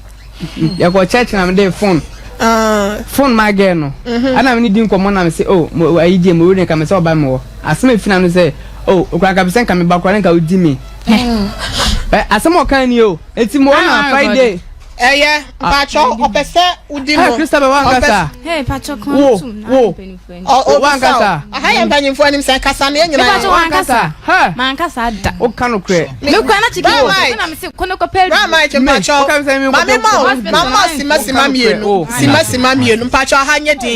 yɛkɔ church na mede phone ah. phone ma girl no mhm. ɛna mene di nkɔmmɔ na mese oh ayi deɛ mewuri ne nka me sɛ ɔba me hɔ asɛm ɛfi na no sɛ oh okura nka mesɛ nka meba kora ne nka wodi me asɛm ɔka ni o eti mo na ah, Friday Ɛyɛ, mpakyɛw, ɔpɛ sɛ wodi no. Hey, Christabel, wankasa. Hey, mpakyɛw, kan Wo, tum na wo. mpanyinfoɔ anim. Ɔ- Wo ɔbisa wankasa. wo. Aha yɛ mpanyinfoɔ anim sɛ kasa no yɛn nyinaa. Mepakyɛw, wankasa. Ha. Mankasa da. Woka nokorɛ. Me kura na chicken Bye, wɔ Mike. so na me se kɔ ne kɔpɛ Bra Mike Me, mpakyɛw. woka sɛ me Maame ma wo, Hospital mama line. sima sima Woka nokorɛ, mmienu. oh. Sima sima mmienu. Mpakyɛw aha nyɛ den.